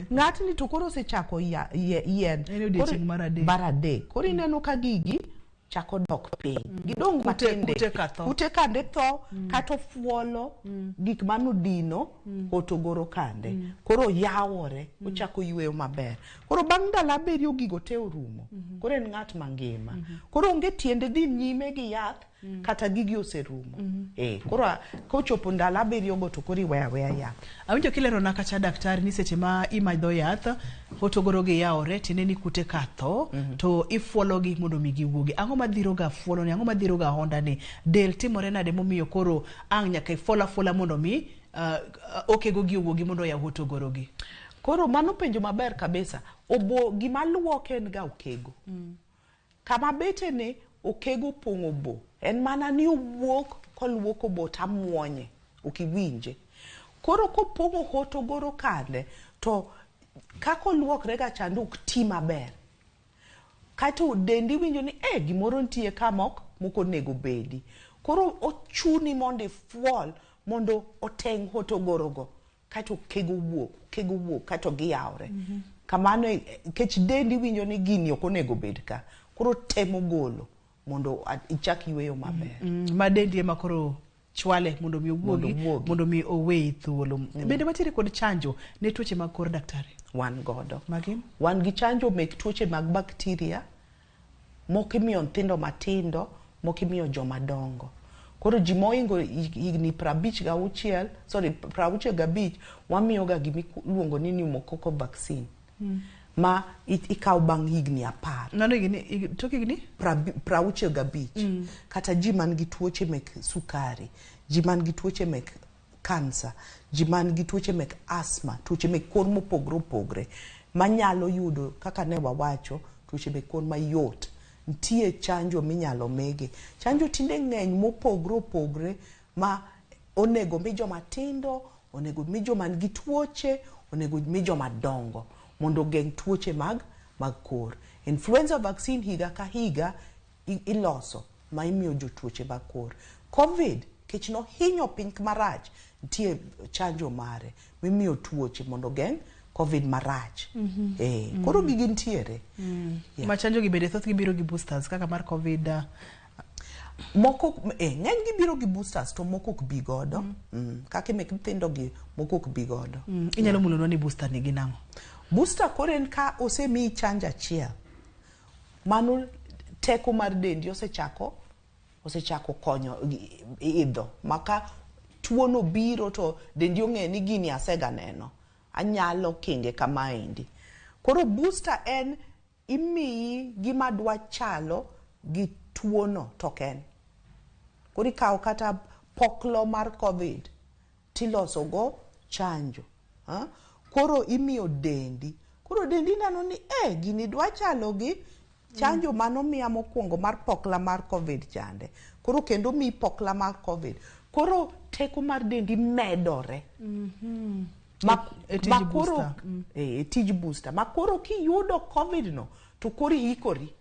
S2: Ng'atni to koro osechako yien.
S1: En odiechieng' mar 3.
S2: Mar 3. Koro ineno ka gigi chako dok piny. Gidong' matindo.
S1: Kute ka tho.
S2: Kute kande tho, kata ofuolo, gik manodino, hotogoro kande. Koro yawore, ochako yweyo maber. Koro bang' ndalo 7 gigo te orumo. Koro en ng'at mangima. Koro onge tiende dhi nyime gi yath, kata gigi oserumo. Koro kochopo ndalo 7 go to koro iweyo aweya yath.
S1: Awinjo kilerona kacha daktari ni seche ma imadho yath, hotogoro gi yawore, tiende ni kute ka tho, to ifuologi mondo mi giwuogi. Ang'o madhiro ga fuolo ni? Ang'o madhiro ga honda ni? Del timore nade momiyo koro ang' nyaka ifuol afuola mondo mi okego gi owuogi mondo oyaw hotogoro gi?
S2: Koro mano penjo maber kabisa. Obo gima luoke en ga okego. Kama bete ni okego pong'o bo. En mana ni owuok koluoko bo tamuonye, ok iwinje. Koro kopong'o hotogoro kande, to kaka oluokre ga chande ok ti maber. Kaeto dendi winjo ni gimoro nitie ka mok onego bedi. Koro ochuni mondo ifuol mondo oteng' hotogoro go. Kaeto okego wuok, kaeto giyawre. Kamano nikech dendi winjo ni gini ok onego bed ka. Koro temo golo mondo ichak yweyo maber.
S1: Ma dendi ema koro chwale mondo mi owuogi, mondo mi oweyi thuolo. Bende watiere kod chanjo ne tuoche mag kor, daktari?
S2: Wan godo.
S1: Magi?
S2: Wan gi chanjo mek tuoche mag bakteria, moko imiyo nyithindo matindo, moko imiyo joma dongo. Koro ji mohingo higni 56, sorry, 65, wamiyo ga gima iluongo ni pneumococcal vaccine. Ma ikawo bang' higni 10.
S1: Mano higni, tok higni?
S2: 65. Kata ji man gi tuoche mek sukari, ji man gi tuoche mek kansa, ji man gi tuoche mek asthma, tuoche mek kor mopogre opogre, manyalo yudo kaka ne wawacho, tuoche mek kor mayot. Nitie chanjo minyalo migi. Chanjo tinde ng'eny mopogre opogre ma onego mi joma tindo, onego mi joma nigi tuoche, onego mi joma dongo mondo ogeng' tuoche mag kor. Influenza vaccine higa ka higa iloso ma imiyo jotuoche mag kor. Covid kech nohinyo piny marach, nitie chanjo mare mimiyo tuoche mondo ogeng' Covid marach. Koro gigi nitiere.
S1: Ma chanjo gi bende thoth gi biro gi boosters kaka mar Covid.
S2: Moko ng'eny gi biro gi boosters to moko ok bi godo. Kaka mek nyithindo gi moko ok bi godo.
S1: Inyalo mulonwa ni booster ni gi nang'o?
S2: Booster koro en ka osemiyi chanjo achiel, mano teko mar dendi osechako konyo idho. Maka tuono biro to dendi ong'eyo ni gini asega neno, anyalo kinge kamaendi. Koro booster en imiyi gima dwa chalo gi tuono to ok en. Koro ikawo kata poklo mar COVID tiloso go chanjo. Ha? Koro imiyo dendi. Koro dendi neno ni eh, gini dwa chalo gi chanjo manomiya mokwongo mar pokla mar COVID chande. Koro kendo mi pokla mar COVID. Koro teko mar dendi medore. Ma,
S1: E tij
S2: ma koro,
S1: booster.
S2: e tij booster. Ma koro kiyudo COVID no, to koro iikori.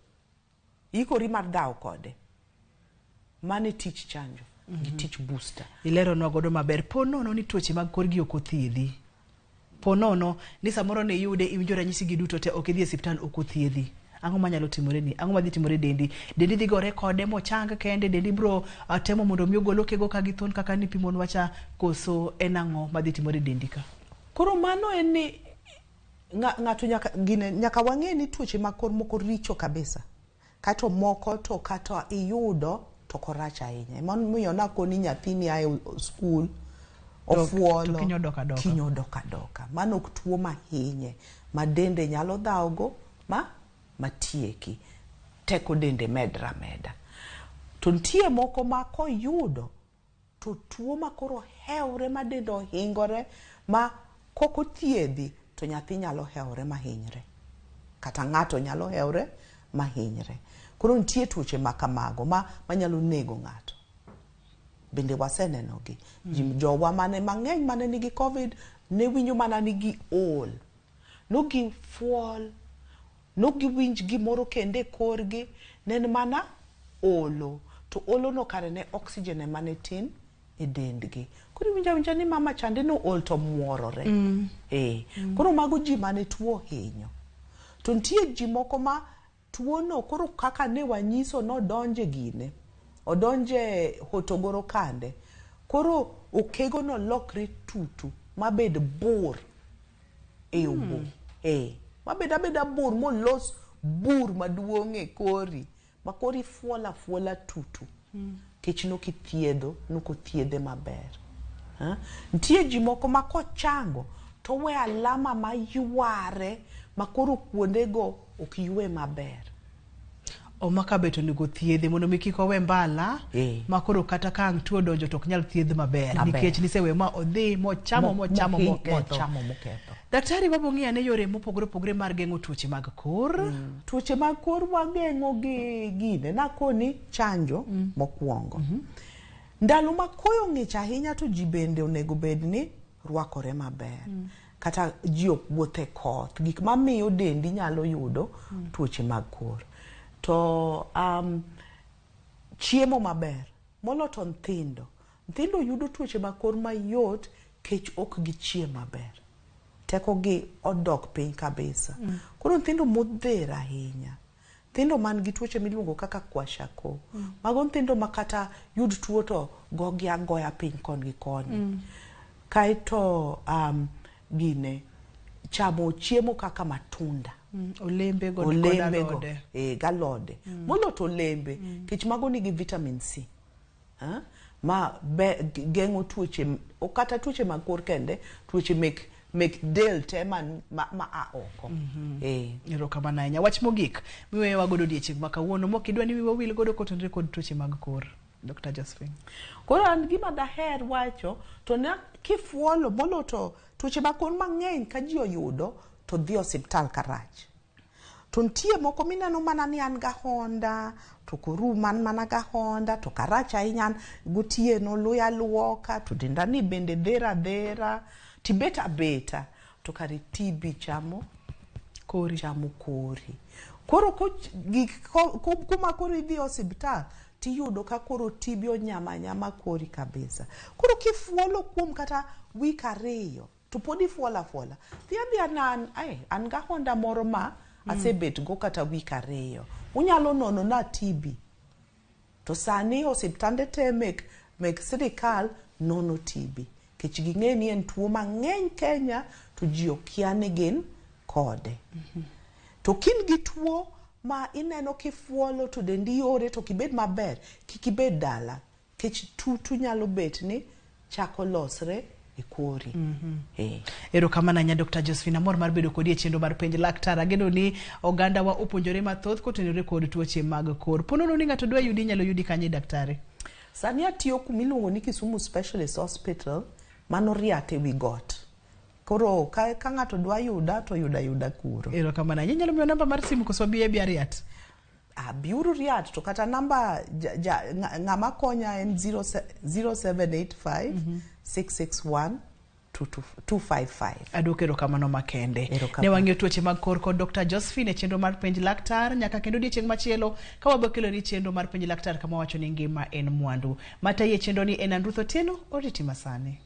S2: Iikori mar dhawo kode. Mano e tich chanjo gi tich booster.
S1: Ileronwa godo maber. Po nono ni tuoche mag kor gi ok othiedhi. Po nono ni samoro ne iyude iwinjo ranyisi gi duto te ok idhi e osiptal ok othiedhi. Ang'o manyalo timore ni? Ang'o madhi timore dendi? Dendi dhi gore kode mochang kende, dendi bro temo mondo mi ogol okego ka githon kaka nipimonwa cha, koso en ang'o madhi timore dendi ka?
S2: Koro mano en ni ng'ato nyaka gine nyaka wang'e ni tuoche mag kor moko richo kabisa. Kato moko to kata iyudo to ok orach ahinya. Emomiyo nakoni nyathini ae skul ofuolo
S1: to kiny odok adoka.
S2: Kiny odok adoka. Mano ok tuo mahinye ma dende nyalo dhawogo ma matieki. Teko dende medre ameda. To nitie moko ma koyudo to tuo ma koro hewre ma dende ohingore ma kok othiedhi to nyathi nyalo hewre mahinyre. Kata ng'ato nyalo hewre mahinyre. Koro nitie tuoche ma kamago ma manyalo nego ng'ato. Bende waseneno gi. Jowa mane mang'eny mane nigi COVID ne winjo mana ni giol. No gifuol, no giwinj gimoro kendo e korgi, ne en mana olo. To olo no kare ne oxygen ema ne tin e dendgi. Koro iwinjo awinja ni mama chande no ol to muorore. Koro mago ji mane tuo ohinyo. To nitie ji moko ma tuo no koro kaka ne wanyiso nodonje gine. Odonje hotogoro kande. Koro okego no lokre tutu mabed bur e obo. Mabed abeda bur molos bur maduong' e kori. Ma koro ifuolo afuola tutu. Kech nok ithiedho, nok othiedhe maber. Nitie ji moko ma kochango to owe alama mayware ma koro kuondego ok ywe maber.
S1: Oma ka bet onego thiedhe mondo mi kik owe mbala ma koro kata ka ang' tuo odonjo to ok nyal thiedh maber nikech nisewe ma odhi mochamo mochamo moketho.
S2: Mochamo moketho.
S1: Daktari, wabo ng'iyo ane yore mopogore opogore mar geng'o tuoche mag kor.
S2: Tuoche mag kor wageng'o gi gine nakoni chanjo mokwongo. Ndalo ma koyo ng'ich ahinya to ji bende onego bed ni rwakore maber. Kata ji ok wuoth e koth, gik mamiyo dendi nyalo yudo tuoche mag kor. To chiemo maber, molo to nyithindo. Nyithindo yudo tuoche mag kor mayot kech ok gichiem maber. Teko gi odok piny kabisa. Koro nyithindo modhero ahinya, nyithindo man gi tuoche miluongo kaka kwashiorkor. Mago nyithindo ma kata yud tuo to gogi agoya piny koni gi koni. Kaeto gine chamo chiemo kaka matunda.
S1: Olembe go
S2: olembe go
S1: alode.
S2: Galode. Molo to olembe, kech mago nigi vitamin C. Ma geng'o tuoche, ok kata tuoche mag kor kende, tuoche mek del te ma a oko.
S1: Erokamano ahinya. Wach mogik miweyowa godo odiechieng' ma kawuono mok idwa ni wiwa wil godo kotenore kod tuoche mag kor, Dr. Josephine.
S2: Koro an gima daher wacho to ne kifuolo molo to tuoche mag kor mang'eny ka ji oyudo to dhi osiptal karach. To nitie moko mineno mana ni an gahonda, to korum an mana gahonda, to karach ahinya an gotieno luya luoka, to denda ni bende dhera adhera, tibet abeta, to kare TB chamo
S1: kori.
S2: Chamo kori. Koro kuma koro idhi osiptal, tiyudo ka koro TB onyama anyama kori kabisa. Koro kifuolo kuom kata wik 2, to pod ifuolo afuola. Dhi adhiya na an gahonda moro ma asebet go kata wik 2. Unyalo nono na TB. To sani osiptande te mek sirikal nono TB. Kech ging'e ni en tuo mang'eny Kenya to ji okia ni gin kode. To kin gi tuo ma ineno kifuolo to dendi yore to kibed maber, kik ibed dala. Kech tutu nyalo bet ni chako losre e kori.
S1: Erokamano ahinya Dr. Josephine, amor mar bedo kodi e chenro mar Penj Laktar. Ageno ni oganda wa opuonjore mathoth kotenore kod tuoche mag kor. Po nono ni ng'ato dwa yudi, inyalo yudi kanye daktari?
S2: Sani atiyo kumiluongo ni Kisumu Specialist Hospital, mano Riat ewi got. Koro ka, ka ng'ato dwa yuda to yuda yuda kuro.
S1: Erokamano ahinya. Inyalo miyo namba mar simu koso wabi abi Riat?
S2: Ah, biuru Riat to kata namba ja, ja, ng'ama konya en 0785 661 255.
S1: Aduoko erokamano makende. Ne wang'iyo tuoche mag kor kod Dr. Josephine e chenro mar penj laktar nyaka kendo odiechieng' machielo ka wabiro keloni chenro mar penj laktar kama wacho ni ngima en mwandu. Matayi e chenro ni en Andruth Otieno, oriti masani.